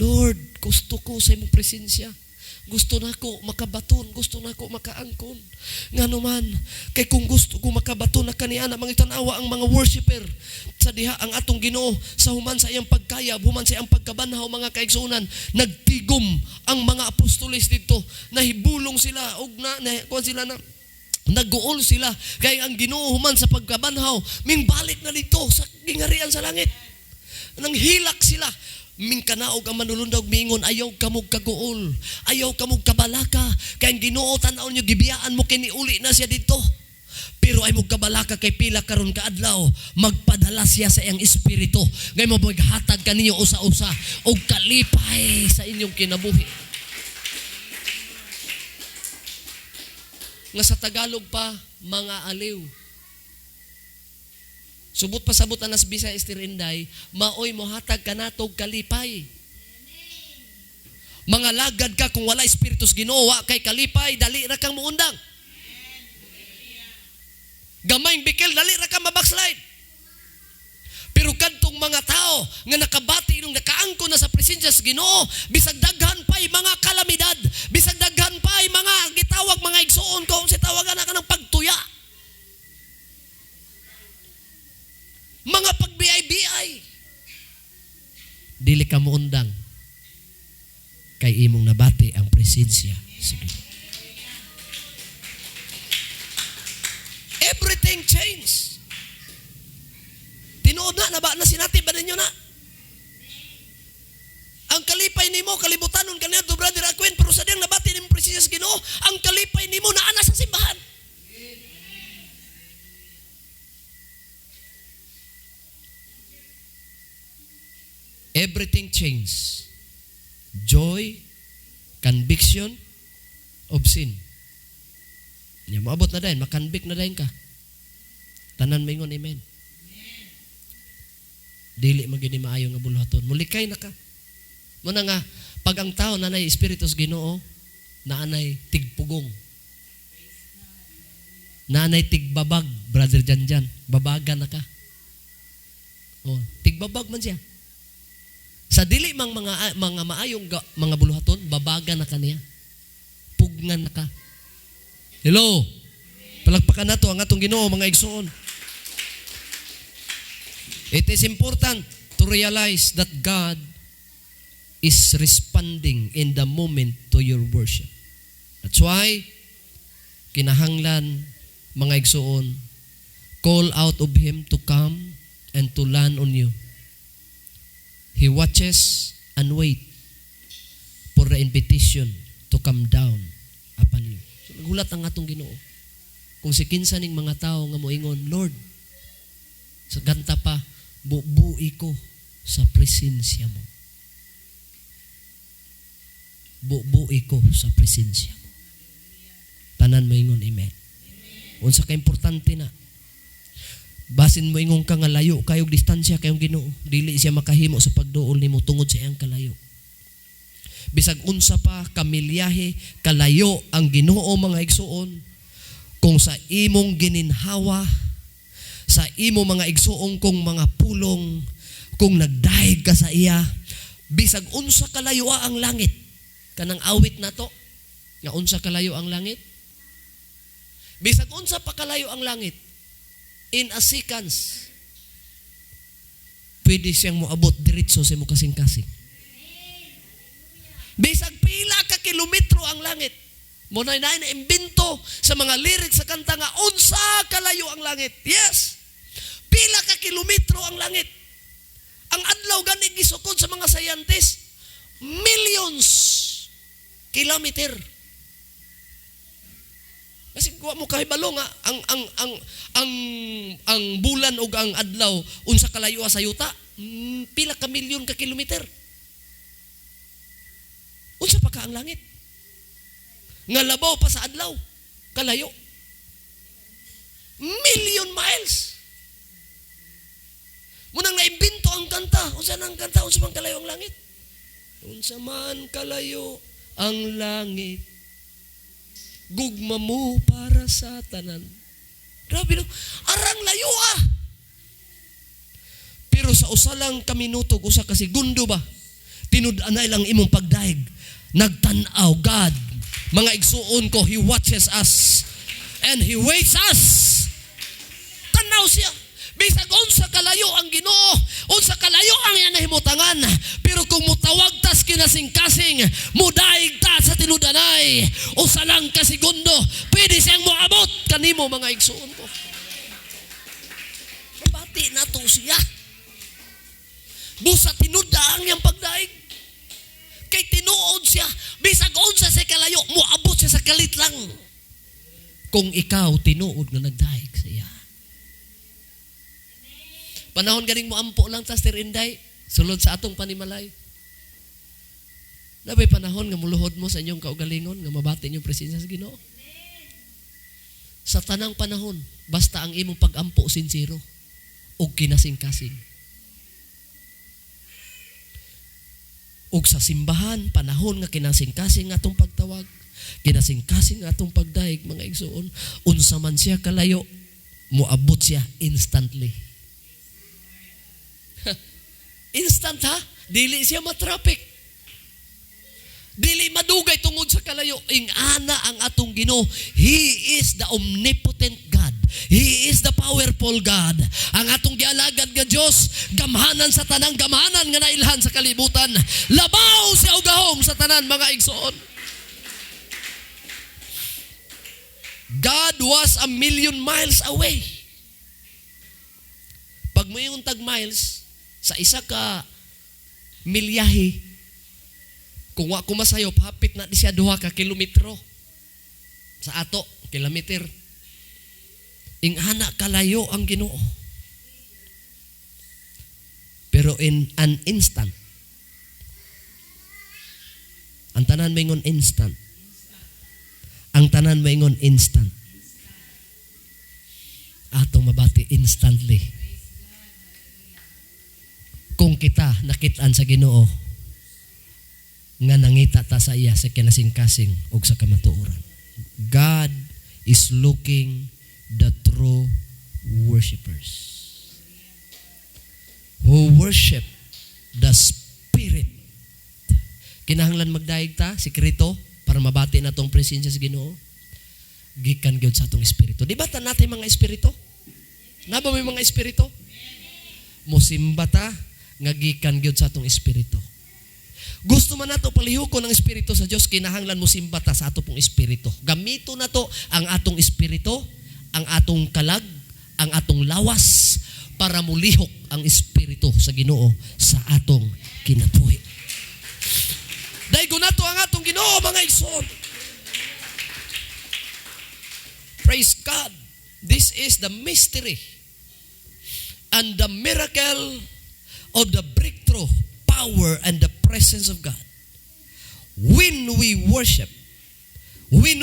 Speaker 1: Lord, gusto ko sa imong presensya. Gusto nako makabaton, gusto nako makaangkon. Ngano man, kay kung gusto ko makabaton na kaniana, mga tan-awa ang mga worshipper sa diha ang atong Ginoo sa human sa iyang pagkayab, human sa iyang pagkabanhaw, mga kaigsuonan, nagtigom ang mga apostoles didto, nahibulong sila og na, na kuan sila na nagguol sila kay ang Ginoo human sa pagkabanhaw mingbalik na didto sa gingarian sa langit. Nanghilak sila. Mingkanaog ang manulundag mingon, ayaw kamog kaguol, ayaw kamog kabalaka, kay ang Ginoo tan-aw niyo gibiyaan mo kini uli na siya didto. Pero ay mo kabalaka kay pila karon kaadlaw magpadala siya sa iyang espiritu ngay mo maghatag kaninyo usa-usa og kalipay sa inyong kinabuhi. Nga sa Tagalog pa, mga aliw. Subot pa sabot anas Bisaya Estirinday, maoy mohatag kanatog kalipay. Mga lagad ka kung wala espiritu sa Ginoo, wa kay kalipay, dali ra kang muundang. Gamayng bikil, dali ra kang mabackslide. Pero kadtong mga tao nga nakabati nung nakaangko na sa presensya sa Ginoo, bisag daghan pa'y mga kalamidad, bisag daghan pa'y mga gitawag mga igsuon ko, si tawagan na ka ng pagtuya. Mga Dili ka muundang kay imong nabati ang presensya sa Ginoo. Everything change. Tinuod na, naba na sinati ba ninyo na? Ang kalipay nimo kalibutanon kaniadto, Brother Aquin, pero sa diyang nabati nimo presensya sa Ginoo, ang kalipay nimo naa na sa simbahan. Everything change. Joy, conviction of sin. Nya moabot na dayon, makonvict na dayon ka. Tanan moingon amen. Dili man gyud ni maayo nga buluhaton. Mulikay na ka. Muna nga pag ang tao nanay espiritu sa Ginoo, naanay tigpugong. Naanay tigbabag, Brother Janjan. Babaga na ka. Oh, tigbabag man siya. Sa dili mang mga maayong mga buluhaton, babaga na kaniya. Pugnan na ka. Hello. Palagpakan nato ang atong Ginoo, mga igsoon. It is important to realize that God is responding in the moment to your worship. That's why kinahanglan, mga igsoon, call out of Him to come and to land on you. He watches and wait for the invitation to come down upon you. So, nagulat ang atong Ginoo. Kung si kinsa ning mga tao nga moingon, "Lord, sa ganta pa, bubui ko sa presensya mo. Bubui ko sa presensya mo." Tanan moingon, "Amen." Unsa ka importante na. Basin mo ingon ka nga layo kayog distansya kayong Ginoo, dili siya makahimo sa pagduol nimo tungod sa iyang kalayo. Bisag unsa pa kamilyahe kalayo ang Ginoo, mga igsuon, kung sa imong gininhawa, sa imo, mga igsuon, kung mga pulong, kung nagdayeg ka sa iya, bisag unsa kalayo ang langit, kanang awit nato nga unsa kalayo ang langit, bisag unsa pa kalayo ang langit, in a seconds pwede siyang moabot diretso sa imo kasing-kasing. Bisag pila ka kilometro ang langit. Mo na na imbento sa mga lyrics sa kanta nga unsa kalayo ang langit. Yes. Pila ka kilometro ang langit. Ang adlaw gani gisukod sa mga scientists, millions kilometer. Kasi wa mo kahibalo nga ang bulan ug ang adlaw unsa kalayo sa yuta, pila ka milyon ka kilometer. Unsa pa ka ang langit? Nga labaw pa sa adlaw, kalayo. Million miles. Munang naimbento ang kanta. Unsa nang kanta? Unsa man kalayo ang langit? Unsa man kalayo ang langit, gugma mo para sa tanan. Grabe no? Arang layo ah. Pero sa usa lang ka minuto, usa ka segundo ba, tinud-anay lang imong pagdaig. Nagtan-aw God. Mga igsuon ko, He watches us and He waits us. Tanaw siya. Bisag unsa kalayo ang Ginoo, unsa kalayo ang iyang nahimutangan, pero kung mutawag tas kinasing-kasing, mudaig ta sa tinudanay, usa lang ka segundo, pwede siyang moabot kanimo, mga igsuon ko. Mabati na to siya. Busa tinuda ang iyang pagdaig. Kay tinuod siya, bisag unsa siya kalayo, moabot siya sa kalit lang. Kung ikaw tinuod nga nagdaig sa iya. Panahon ganing mo ampo lang ta, Sir Inday, sulod sa atong panimalay. Nabay panahon nga muluhod mo sa inyong kaugalingon nga mabati inyong presensya sa Ginoo. Sa tanang panahon, basta ang imong pag-ampo sincero ug kinasing-kasing. Ug sa simbahan, panahon nga kinasing-kasing atong pagtawag, kinasing-kasing atong pagdaig, mga igsuon, unsa man siya kalayo, moabot siya instantly. Instant ha? Dili siya matraffic. Dili madugay tungod sa kalayo. Ingana ang atong Ginoo. He is the omnipotent God. He is the powerful God. Ang atong gialagad nga Dios, gamhanan sa tanang gamhanan nga nailhan sa kalibutan. Labaw siya og gahom sa tanan, mga igsoon. God was a million miles away. Pag moingon tag miles, sa isa ka milyahe, kung wa ko masayop, hapit na di siya 2 ka kilometro. Sa ato, kilometer. Ingana kalayo ang Ginoo. Pero in an instant, ang tanan maingon, "Instant." Ang tanan maingon, "Instant." Atong mabati instantly. Kung kita nakitaan sa Ginoo nga nangita ta sa iya sa kinasingkasing ug sa kamatuoran. God is looking the true worshipers who worship the Spirit. Kinahanglan magdayeg ta, sikreto, para mabati na tong presensya sa Ginoo. Gikan gyud sa atong espiritu. Di ba ta natin mga espiritu? Na ba may mga espiritu? Musimba ta nga gikan gyud sa atong espiritu. Gusto man nato palihukon ang espiritu sa Dios, kinahanglan mosimba ta sa ato pong espiritu. Gamito nato ang atong espiritu, ang atong kalag, ang atong lawas para mulihok ang espiritu sa Ginoo sa atong kinabuhi. Daygon nato ang atong Ginoo, mga igsoon. Praise God. This is the mystery and the miracle of the breakthrough power and the presence of God. When we worship, we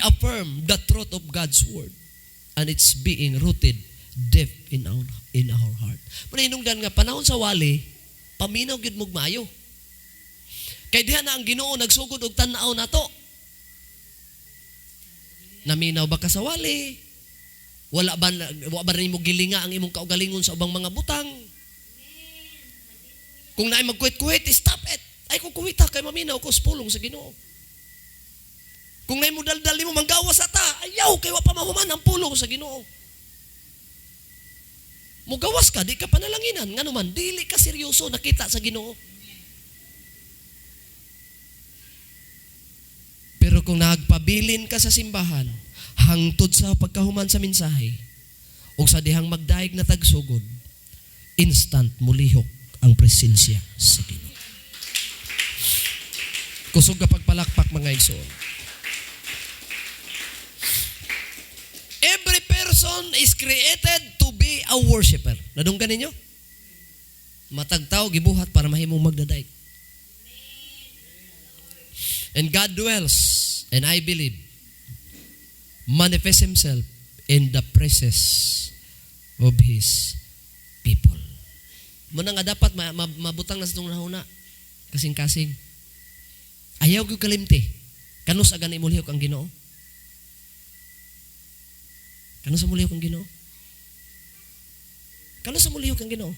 Speaker 1: affirm the truth of God's word and it's being rooted deep in our heart. Manahinungdan nga panahon sa wali, paminaw gyud mog maayo. Kay diha na ang Ginoo nagsugod og tan-aw nato. Naminaw ba ka sa wali? Wala ba nimo gilinga ang imong kaugalingon sa ubang mga butang? Kung naay magkuwit-kuwit, stop it. Ay kung kuwita kay maminaw ko sa pulong sa Ginoo. Kung naay modaldal nimo manggawas ata, ayaw kay wa pa mahuman ang pulong sa Ginoo. Mugawas ka, di ka panalanginan. Ngano man, dili ka seryoso nakita sa Ginoo. Pero kung nagpabilin ka sa simbahan, hangtod sa pagkahuman sa mensahe, o sa dihang magdaig na tagsugod, instant mulihok ang presensya sa Ginoo. Kusog ka pagpalakpak, mga igsoon. Every person is created to be a worshipper. Nadunggan ninyo? Matag tao gibuhat para mahimong magdadayeg. And God dwells, and I believe, manifest Himself in the presence of His people. Muna nga dapat mabutang na sa itong nahuna. Kasing-kasing. Ayaw gyud kalimti. Kanus gani mulihok ang Ginoo? Kanus mulihok ang Ginoo? Kanus mulihok ang Ginoo?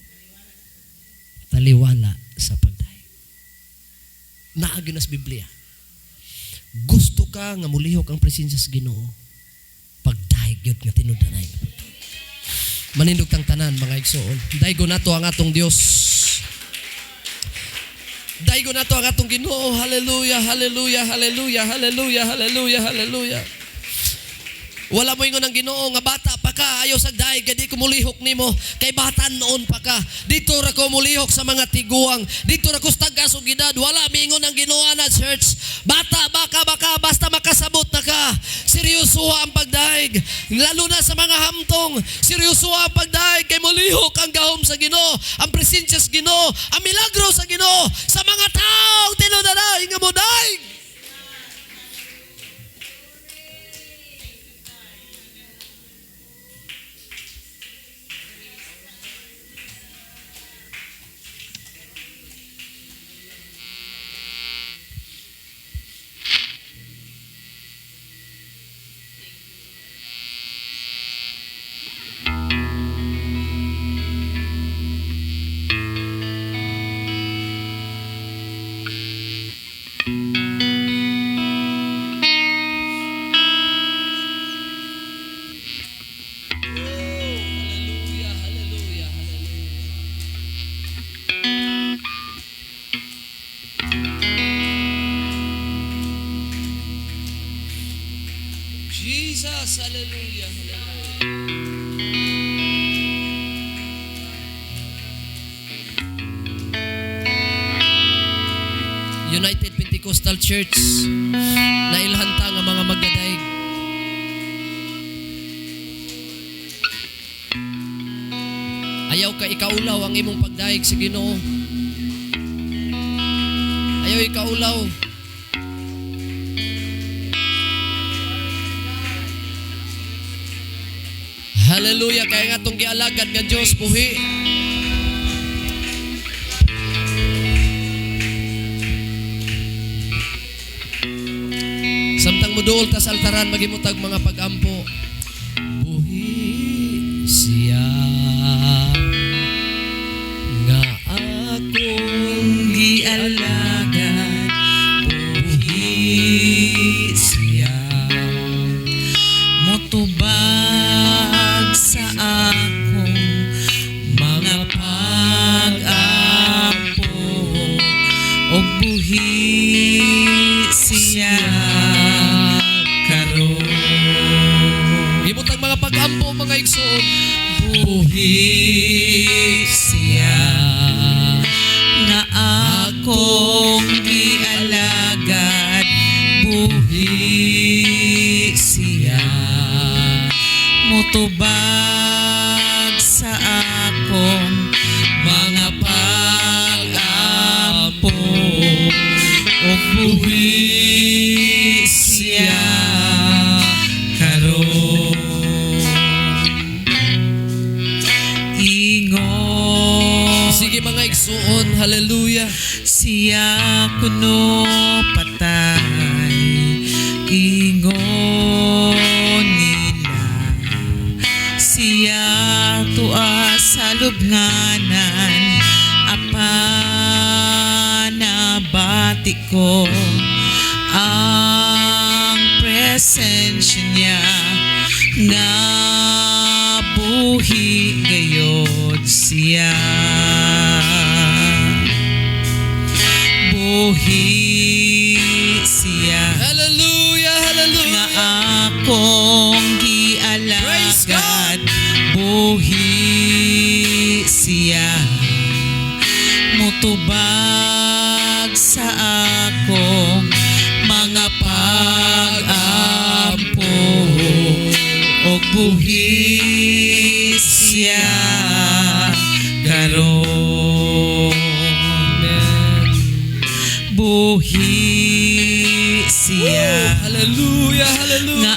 Speaker 1: Taliwala sa pagdayeg. Naa gyud na sa Biblia. Gusto ka nga mulihok ang presensya sa Ginoo, pagdayeg gyud nga tinud-anay. Manindog tang tanan, mga igsoon. Daygo nato ang atong Dios. Daygo nato ang atong Ginoo. Hallelujah, hallelujah, hallelujah, hallelujah, hallelujah, hallelujah. Wala mo ingon ang Ginoo nga bata pa ka, ayaw sa dayeg kay di ko mulihok nimo, kay bata noon pa ka. Dito ra ko mulihok sa mga tiguang. Dito ra ko sa tagas og edad. Wala miingon ang Ginoo na, church. Bata baka baka basta makasabot na ka. Seryoso ang pagdaig. Lalo na sa mga hamtong. Seryoso ang pagdaig kay mulihok ang gahom sa Ginoo, ang presensya sa Ginoo, ang milagro sa Ginoo sa mga taong tinud-anay nga modaig. Jesus, hallelujah, hallelujah. United Pentecostal Church, nailhan ta nga mga magdadaig. Ayaw ka ikaulaw ang imong pagdaig sa Ginoo. Ayaw ikaulaw. Hallelujah, kaya nga itong gialagad nga Diyos buhi. Samtang muduol tas altaran, maghimutag mga pag-ampo. Buhi siya nga akong
Speaker 2: Gialagad, buhi siya, motubag sa akong mga pag-ampo, og buhi siya karon.
Speaker 1: Gimutag mga pag-ampo, mga igsoon.
Speaker 2: Buhi siya nga akong gialagad, buhi siya, motubag sa akong mga pag-ampo, og buhi siya karon. Ingon
Speaker 1: Sige mga igsuon, hallelujah.
Speaker 2: Siya kuno patay, ingon nila, siya tua sa lubnganan, apan nabati ko ang presensya niya nga buhi gayod siya. Buhi siya.
Speaker 1: Hallelujah, hallelujah.
Speaker 2: Nga akong
Speaker 1: Praise God.
Speaker 2: gialagad, buhi siya, motubag sa akong mga pag-ampo, og buhi siya karon. Buhi siya.
Speaker 1: Hallelujah, hallelujah.
Speaker 2: Nga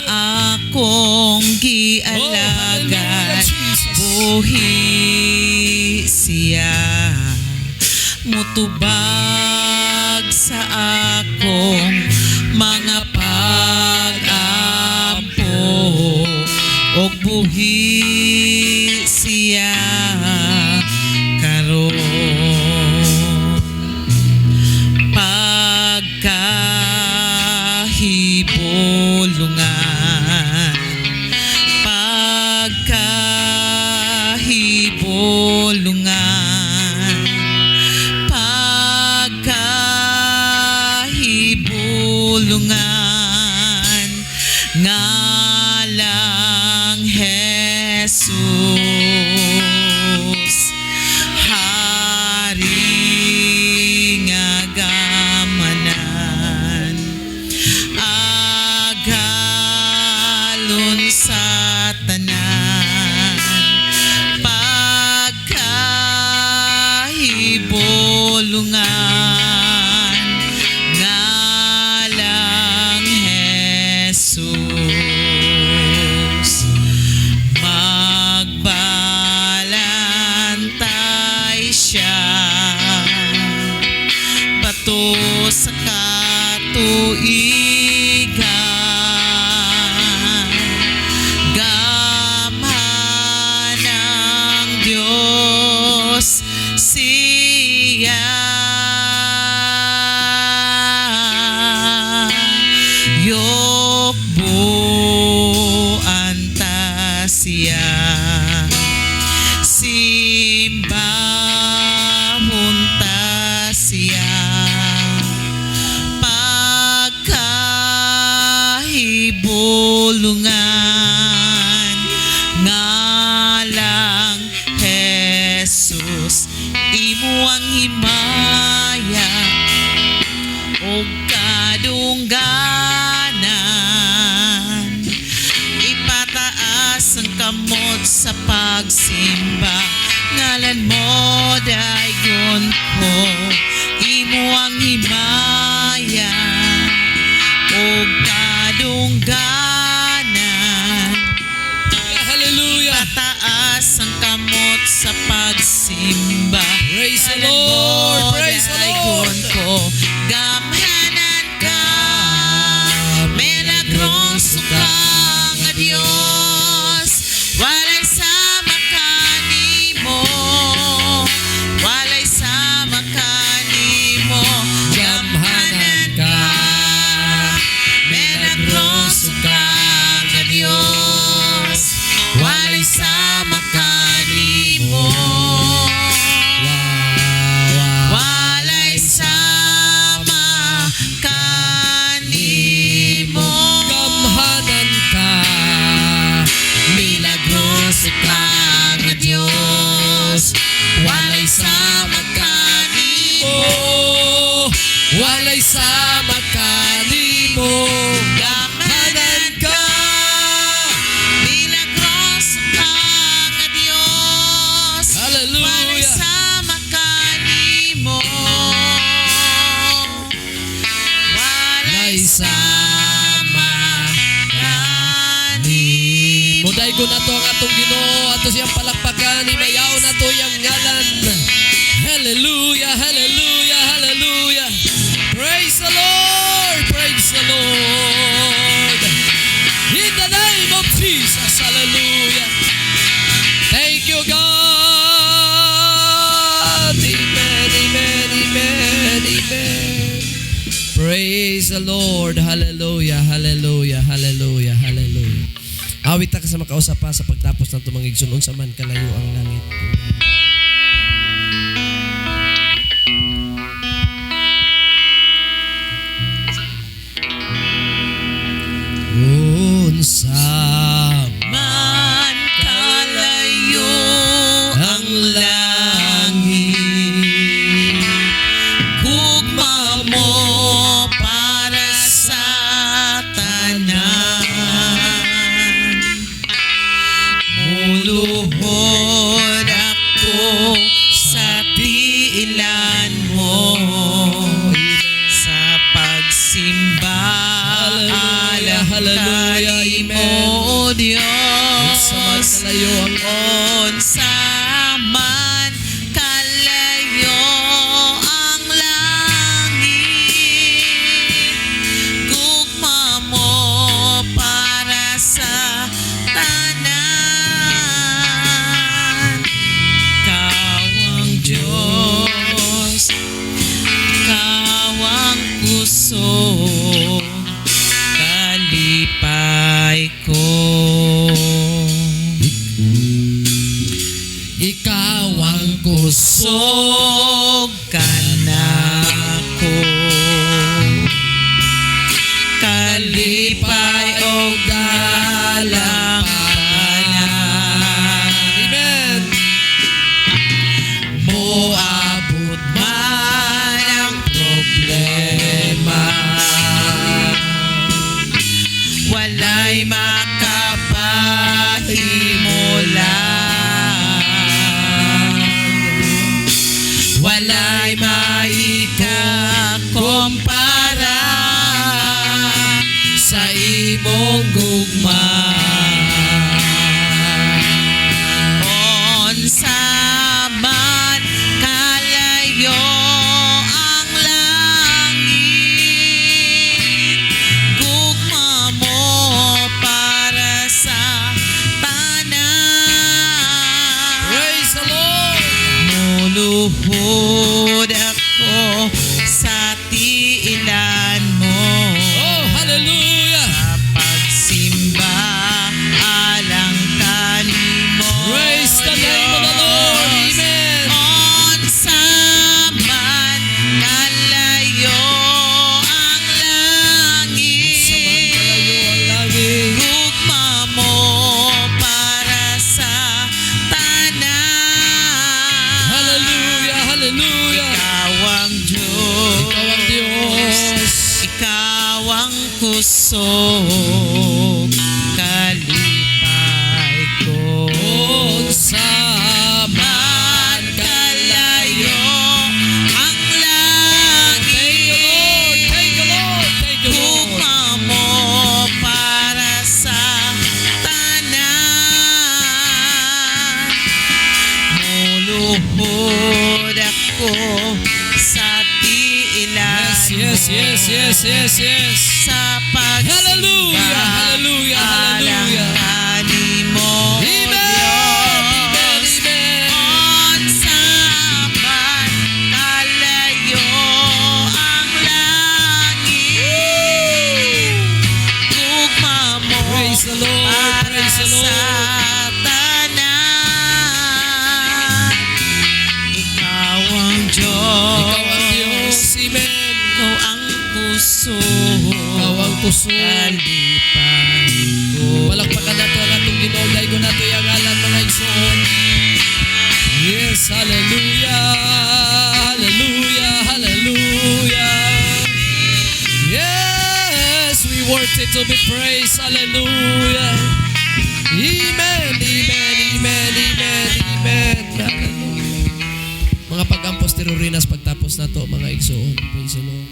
Speaker 2: akong
Speaker 1: Oh,
Speaker 2: gialagad,
Speaker 1: hallelujah, Jesus.
Speaker 2: Buhi siya, motubag sa akong mga pag-ampo, og buhi siya karon. Pagkahibulungan, pagkahibulungan, pagkahibulungan, ngalang Jesus, Hari nga gamanan, agalon sa tanan. Pagkahibulungan, ngalang Jesus. Gibulungan ngalang Jesus, imo ang himaya ug kadungganan. Ipataas ang kamot sa pagsimba, ngalan mo daygon ko. Imo ang himaya ug kadungganan.
Speaker 1: Hallelujah.
Speaker 2: Ipataas ang kamot sa pagsimba.
Speaker 1: Praise the
Speaker 2: Ngalan mo
Speaker 1: Lord. Praise the
Speaker 2: daygon
Speaker 1: Lord.
Speaker 2: ko. Gamhanan ka, milagroso ka nga Dios, walay sama kanimo, walay sama kanimo.
Speaker 1: Gamhanan ka,
Speaker 2: milagroso ka nga Dios, walay sama kanimo. Walay sama kanimo.
Speaker 1: Gamhanan ka,
Speaker 2: milagroso ka nga Dios, walay sama kanimo.
Speaker 1: Oh, walay sama kanimo.
Speaker 2: Gamhanan
Speaker 1: ka,
Speaker 2: milagroso ka nga Dios, walay
Speaker 1: Hallelujah.
Speaker 2: Sama kanimo. Walay sama kanimo.
Speaker 1: Mudaygon nato ang atong Ginoo, ato siyang palakpakan, himayaon nato iyang ngalan. Hallelujah, hallelujah, hallelujah. Praise the Lord, praise the Lord. In the name of Jesus, hallelujah. Thank you, God. Amen, amen, amen, amen. Praise the Lord. Hallelujah, hallelujah, hallelujah, hallelujah. Awit ta ka sa makausap pa sa pagtapos ng tumang igsoon, "Unsa man kalayo ang langit." Amen. Unsa
Speaker 2: man kalayo ang langit, gugma mo para sa tanan. Muluhod ako sa tiilan mo, sa pagsimba.
Speaker 1: Hallelujah,
Speaker 2: Alang
Speaker 1: hallelujah,
Speaker 2: kanimo,
Speaker 1: amen.
Speaker 2: O Diyos.
Speaker 1: Unsa man kalayo ang
Speaker 2: Unsa man kalayo ang langit, gugma mo para sa tanan. Ikaw ang Diyos, ikaw ang kusog, kalipay ko.
Speaker 1: Ikaw ang kusog
Speaker 2: Kusog kanako, kalipay og dalang panan.
Speaker 1: Amen.
Speaker 2: Moabot man ang problema, walay makapahimulag, walay maikakumpara sa imong gugma. Unsa man kalayo ang langit, gugma mo para sa tanan.
Speaker 1: Praise the Lord.
Speaker 2: Muluhod ako sa tiilan mo.
Speaker 1: Oh, hallelujah.
Speaker 2: Sa pagsimba. Kusog kalipay ko.
Speaker 1: Unsa
Speaker 2: Man kalayo ang
Speaker 1: Thank you, Lord.
Speaker 2: langit.
Speaker 1: Thank you, Lord. Thank you, Lord.
Speaker 2: Gugma mo para sa tanan. Muluhod ako sa tiilan
Speaker 1: Yes.
Speaker 2: sa pagsimba.
Speaker 1: Hallelujah, hallelujah, hallelujah.
Speaker 2: Alang kanimo,
Speaker 1: Amen, amen,
Speaker 2: Diyos.
Speaker 1: Amen.
Speaker 2: Unsa man kalayo ang langit, gugma mo
Speaker 1: Praise the Lord,
Speaker 2: para
Speaker 1: praise the Lord.
Speaker 2: sa tanan. Ikaw ang Diyos.
Speaker 1: Ikaw ang Diyos. Amen.
Speaker 2: Ikaw ang kusog.
Speaker 1: Ikaw ang kusog.
Speaker 2: Kalipay ko.
Speaker 1: Palakpakan nato ang atong Ginoo, daygon nato iyang ngalan, mga igsoon. Yes, hallelujah. Hallelujah, hallelujah. Yes, we worth it to be praised. Hallelujah. Amen, amen, amen, amen, amen. Hallelujah. Mga pag-ampos tirurinas pagtapos nato, mga igsoon. Praise the Lord.